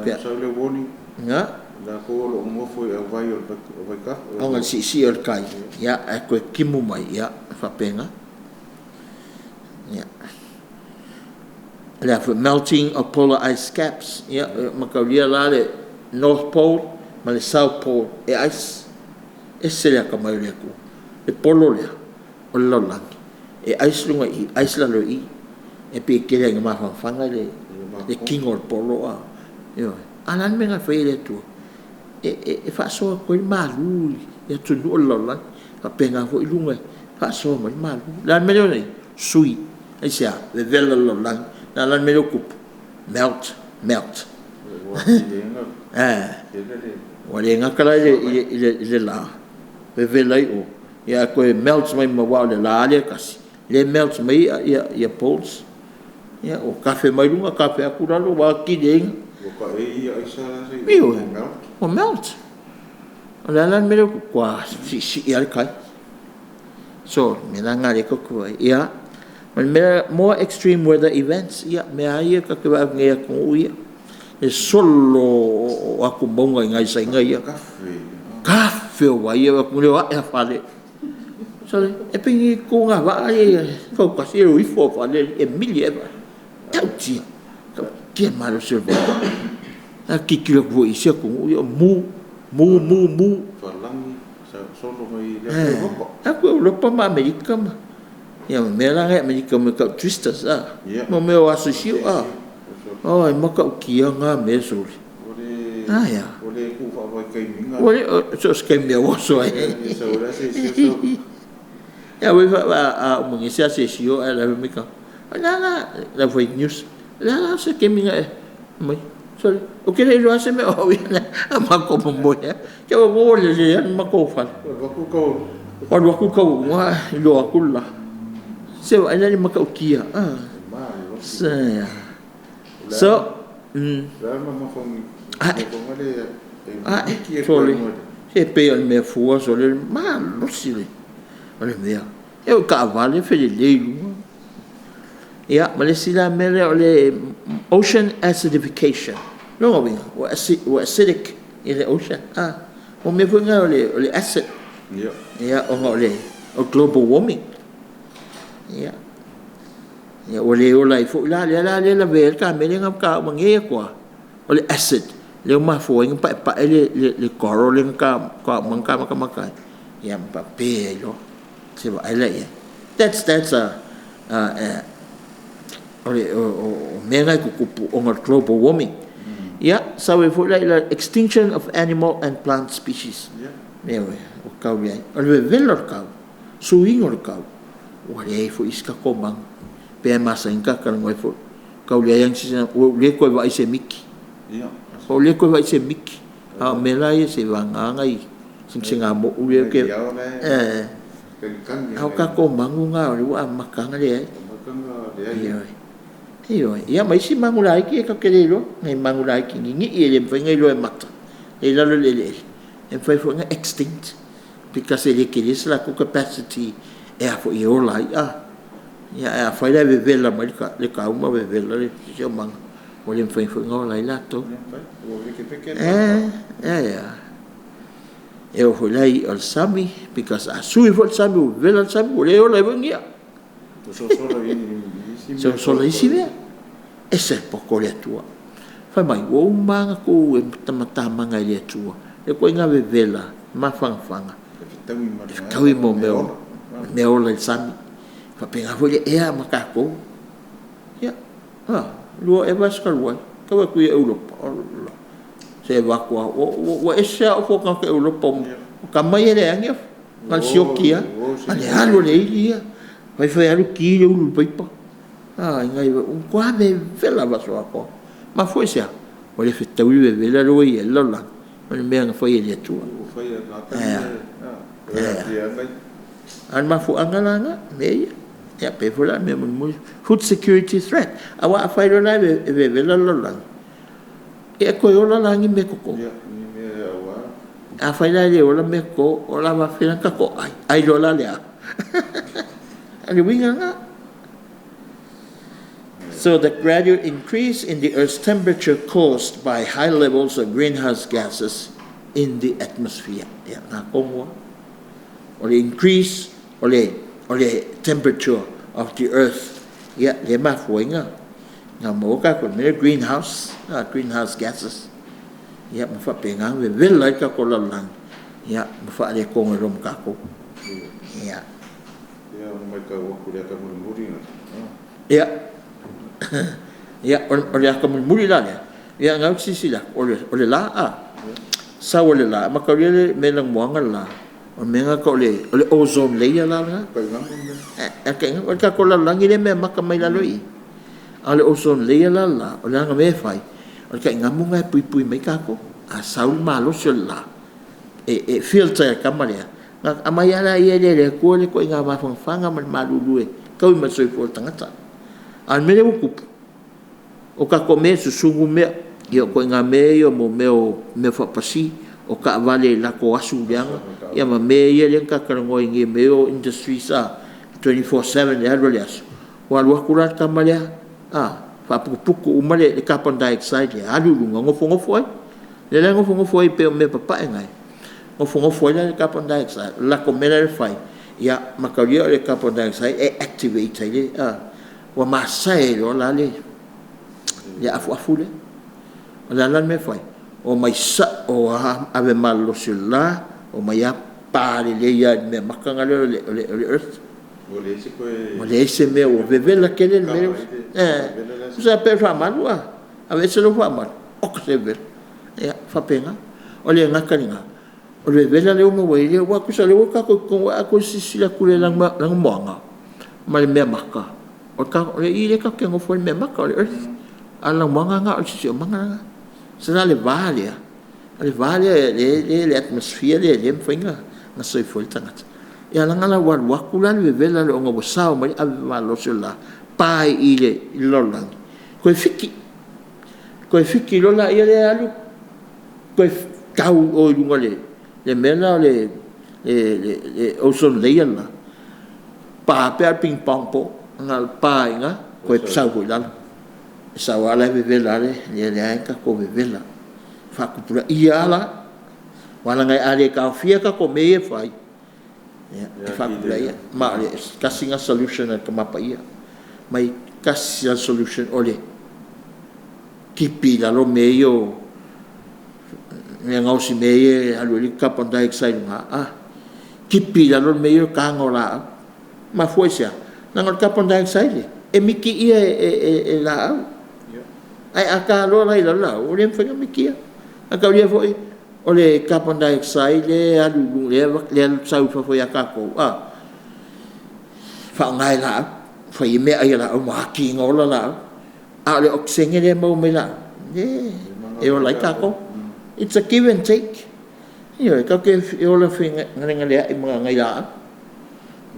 Ia, sau le warning, latou o lo o nonofo i auvai o vaitafe. Ona o le siisii o le tai, ia, ae toe timu mai, ia, e faapena. Ia. O le a foi, melting of polar ice caps. Ia, e mataulia la le North Pole ma le South Pole e ice. Ese le atamai o le Atua. Le polo lea o le lalolagi, e ice luga i i, ice lalo i i. E pei e tele lava ina mafanafana le tino o le polo a. Ioe. A o le a le mea na fai e le Atua? E faasoa atu ai le malu i atunuu o le lalolagi. E faapena foi luga e faasoa mai le malu. O le a le mea lea ua i ai? Sui. Aisea? Vevela le lalolagi. O le a la le mea lea ua tupu? Melt, melt. Ua le gata la i le la, vevela ai o, ae toe melt mai ma, aua o le la lava lea e tasi, lea e melt mai ai poles. Ia ua tafe mai luga tafe atu lalo ua atili ai Ua taei ia aisa la e Ioe, ua melt. Ua melt. O le a la le mea lea ua tupu? Ua siisii lava le tai. So, o le mea la lena o lea tatou te vaai ai. Ia, ma le mea, more extreme weather events, ia, mea lava ia tatou te vaai atu nei i atunuu ia, le solo o atumauga i nai Saina ia. Tafe o vai, e vaai atu o ae lava fale. Sole, e pei ni togavaa ia e fau tasi e o ifo lava fale e mili ea le vaa. E matautia, matautia le malosi o le vai. A tilotilo atu foi i isi atunuu ia, o mu, mu, mu, mu. Falagi, solo mai le atu Europa. Atu Europa ma Amerika ma ia ma mea la na i Amerika mo tau twisters a. Mo mea o aso sio a. Oi, matautia na mea sole. Ua le ua le tuu faavaitaimi ina. Ua le, so o se taimi lava ua oso ai. E sau ai le asiasi sau. Ia ua a uma nei se asiasi ae la fai mai tagata, o le a la, le au fai news, o le a la se taimi na e fai mai, sole, ou te le iloa lava se mea o au i ai, a matou momoe lava, se ua lelei lava le matou fale. Ua alu atu tau. Ua alu atu taualuga ae iloa atu le la. Se vaai la i le matautia. Malolosi. So, Le a mamafa Ae, le ae, miki e sole, koe. Se pei o le mea fua, sole, malosi le, o le mea. E oo i taavale felelei i luga. Ia, ma le isi la mea lea o le ocean acidification. Lona uiga, ua acidic i le ocean. O mea foi na o le acid. Ia. Ia, ona o le O global warming. Ia. Ia ua le ola ai foi la lea la lea e lavea ai le kamela lea na ta uma nei atu lava, o le acid lea ua mafua ai ona paepae le coral lea na ta uma na ta matamata ai, ia ma pape ai loa. Se i vaai la i ai. That's a o mea na e tutupu ona o le global warming. Ia, sau ai foi la i extinction of animal and plant species. Ioe, ua tau leai. O le vevela o le tau, suiga o le tau, ua leai foi isi tatou manu. Pei lava e masani ona ta talanoa ai foi, tau leai lava ni ua ou le toe vaai i se miti. Ua ou le toe vaai i se miti. A o mea la ia seiavagana nai segasegamou ia e te... A o tatou manu na o lea ua amata lava ona leai. Ioe, ioe. Ia ma isi manu laiti ia tatou te le iloa, nai manu laiti ninii e le mafai ona iloa e mata e i lalo o le eleele, e mafai foi ona extinct because e le tele se latou capacity e ola ai. Ia ae afai la e vevela mai le tau ma vevela le siosiomaga, ua le mafai foi ona ola ai latou. E a? E oo foi la i i'a o le sami, because a sui foi le sami ua vevela le sami ua le ola ai foi ni i'a. Sosola isi mea. E ese le poto o le Atua. Fai mai, ua uma lava ona tuu e tamatamaga e le Atua le ituaiga vevela mafanafana e fetaui ma mea ola i le sami. E faapena foi le ea ma tatou. Ia, 2 ea vaiaso talu ai, tau atu i Europa, ola, se vaai atu lava, ua ese lava ofu o tagata Europa, o tama ia e leai lava ni afu, na o le sioki lava, a o le alu a le ili ia, fai fai alu ki le ulu i le paipa. Ua matua vevela vaiaso atoa. Mafua i se a? Ua le fetaui le vevela lea ua i ai le lalolagi ma le mea na fai e le Atua. Ae a? A o le mafuaaga la lena, o mea ia. Ia pei foi la o le mea mulimuli, food security threat. Aua afai loa la e vevela le lalolagi, ia e toe ola la ni meatoto? Afai la e le ola meatoto, o le a faafefea la ona tatou ai? Ai loa la le a? O le uiga lena. So the gradual increase in the Earth's temperature caused by high levels of greenhouse gases in the atmosphere. Ia, na tonu lava. O le increase o le temperature of the earth, ia, lea e mafua ai na maua tatou mea greenhouse gases. Ia, ma faapena ona vevela ai le tatou lalolagi, ia, ma faaletonu ai loa ma tatou. Ia. Ia, ia o le ata mulimuli la lea, ia na ou silasila atu, o le la, a? Sau o le la, e mataulia le mea e lanumoana le la, o le mea lena e tau o le ozone layer la lena. O le tatou lalolagi lea e meamata mai lalo i i, a o le ozone layer la le la, o le aga mea e fai, o le taigamu lena e puipui mai tatou. A sau le malosi o le la, e filter e le tama lea, ona aumai lava lea e le Atua le ituaiga mafanafana ma le malulu e taui ma le soifua o le tagata. A o le mea lea ua tupu, o tatou mea e susunu mea, ia o ituaiga mea ia mo mea o mea faapasi, o taavale i latou asu leaga, ia ma mea ia lea na ta talanoa ai nei, mea ia o industries a, 24/7 i le alu o le aso, ua alu atu la le tama lea, a, faaputuputu uma le carbon dioxide lea, alu i luga, nofonofo ai. Lea la e nofonofo ai pei o mea papae na, nofonofo ai la le carbon dioxide. O le latou mea la e fai, ia mataulia o le carbon dioxide e activate ai le, ua masae ai loa la le afuafu lea. O le a la le mea e fai? Omai sao lava ave malolosi o le la, omai lava pa lelei lava i le meamata lea o le earth. Ua leai se mea, ua vevela tele le mea lea. Tusa lava pe faamalu a aveese lou faamalu, oka se vevela. Ia, faapena. O le gata i lena, o le vevela lea ua maua ai, aua tusa o lea ua tatou i totonu, a outou silasila atu i le lanumoana ma le meamata, o i lea tatou te nonofo ai i le meamata, o le earth, a o le lanumoana lena o le siosiomaga lena. Se la le va lea, o le va lea i le atmosphere lea e mafai ona soifua ai le tagata. Ia leaga la ua alu atu la le vevela lea ona ua sao mai le ave malolosi o le la, pa i le lalolagi, toe fiki. Toe fiki loa lea lea alu toe tau i o i luga i le mea lena o le ozone layer lena, pa pei lava o le ping pong ball, na o le pa i ina toe sau foi i lalo. E sau lava o la e vevela lava le… leai a tatou vevela, faatupulaia lava la. Aua leaga a le taofia tatou mea ia e fai, Ia, e faapupulaia. Ma o le tasi lena solution a le Tama Paia. Mai tasi lava le solution o le tipi i lalo mea ia o mea gaosi mea ia e alu ai le carbon dioxide i luga, a, tipi i lalo le mea ia o le taina o laau. E mafua i se a? Leaga o le carbon dioxide e mitiia e laau. Ae a ta loa la i lalo laau, ua le mafai ona mitia. A taulia foi o le carbon dioxide lea e alu i luga lea e sau i fafo ia tatou, a, faaaoga e laau, fai ai meaai a laau ma ati ai ola laau. A o le okesene lea e maua mai laau, lea e ola ai tatou. It's a give and take. Ioe, tatou te ola fegalegaleai ma nai laau.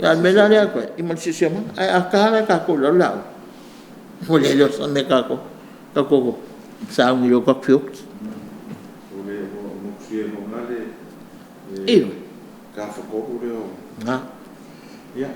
A o le mea la lea e ma le siosiomaga. Ae a ta la e tatou i lalo laau, ua le iloa se mea a tatou, tatou sauni loa tatou feoti. Ioe. Ia,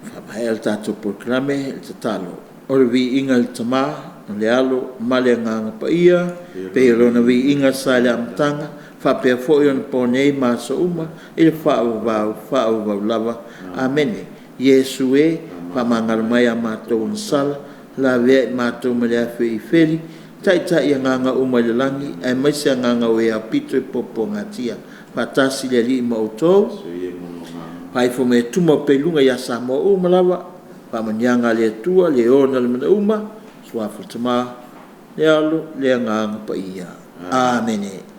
faamaea le tatou polokalame i le tatalo. O le viiga i le Tama, o le Alo ma le Agaga Paia, e pei o Lona viiga sa i le amataga faapea foi onapo nei ma aso uma, i le faavavau, faavavau lava. Amene. Iesu e, faamagalo mai a matou agasala, lavea i matou mai le afi o Ifeli, taitai agaga uma i le lagi aemaise agaga o e aupito i puapuagatia. Faatasi le Alii ma outou. Faaifo mai e tumau pea i luga ia Samoa uma lava faamanuiaga a le Atua le ona le mea uma, Suafa le Tama, le Alo, le Agaga Paia. Amene.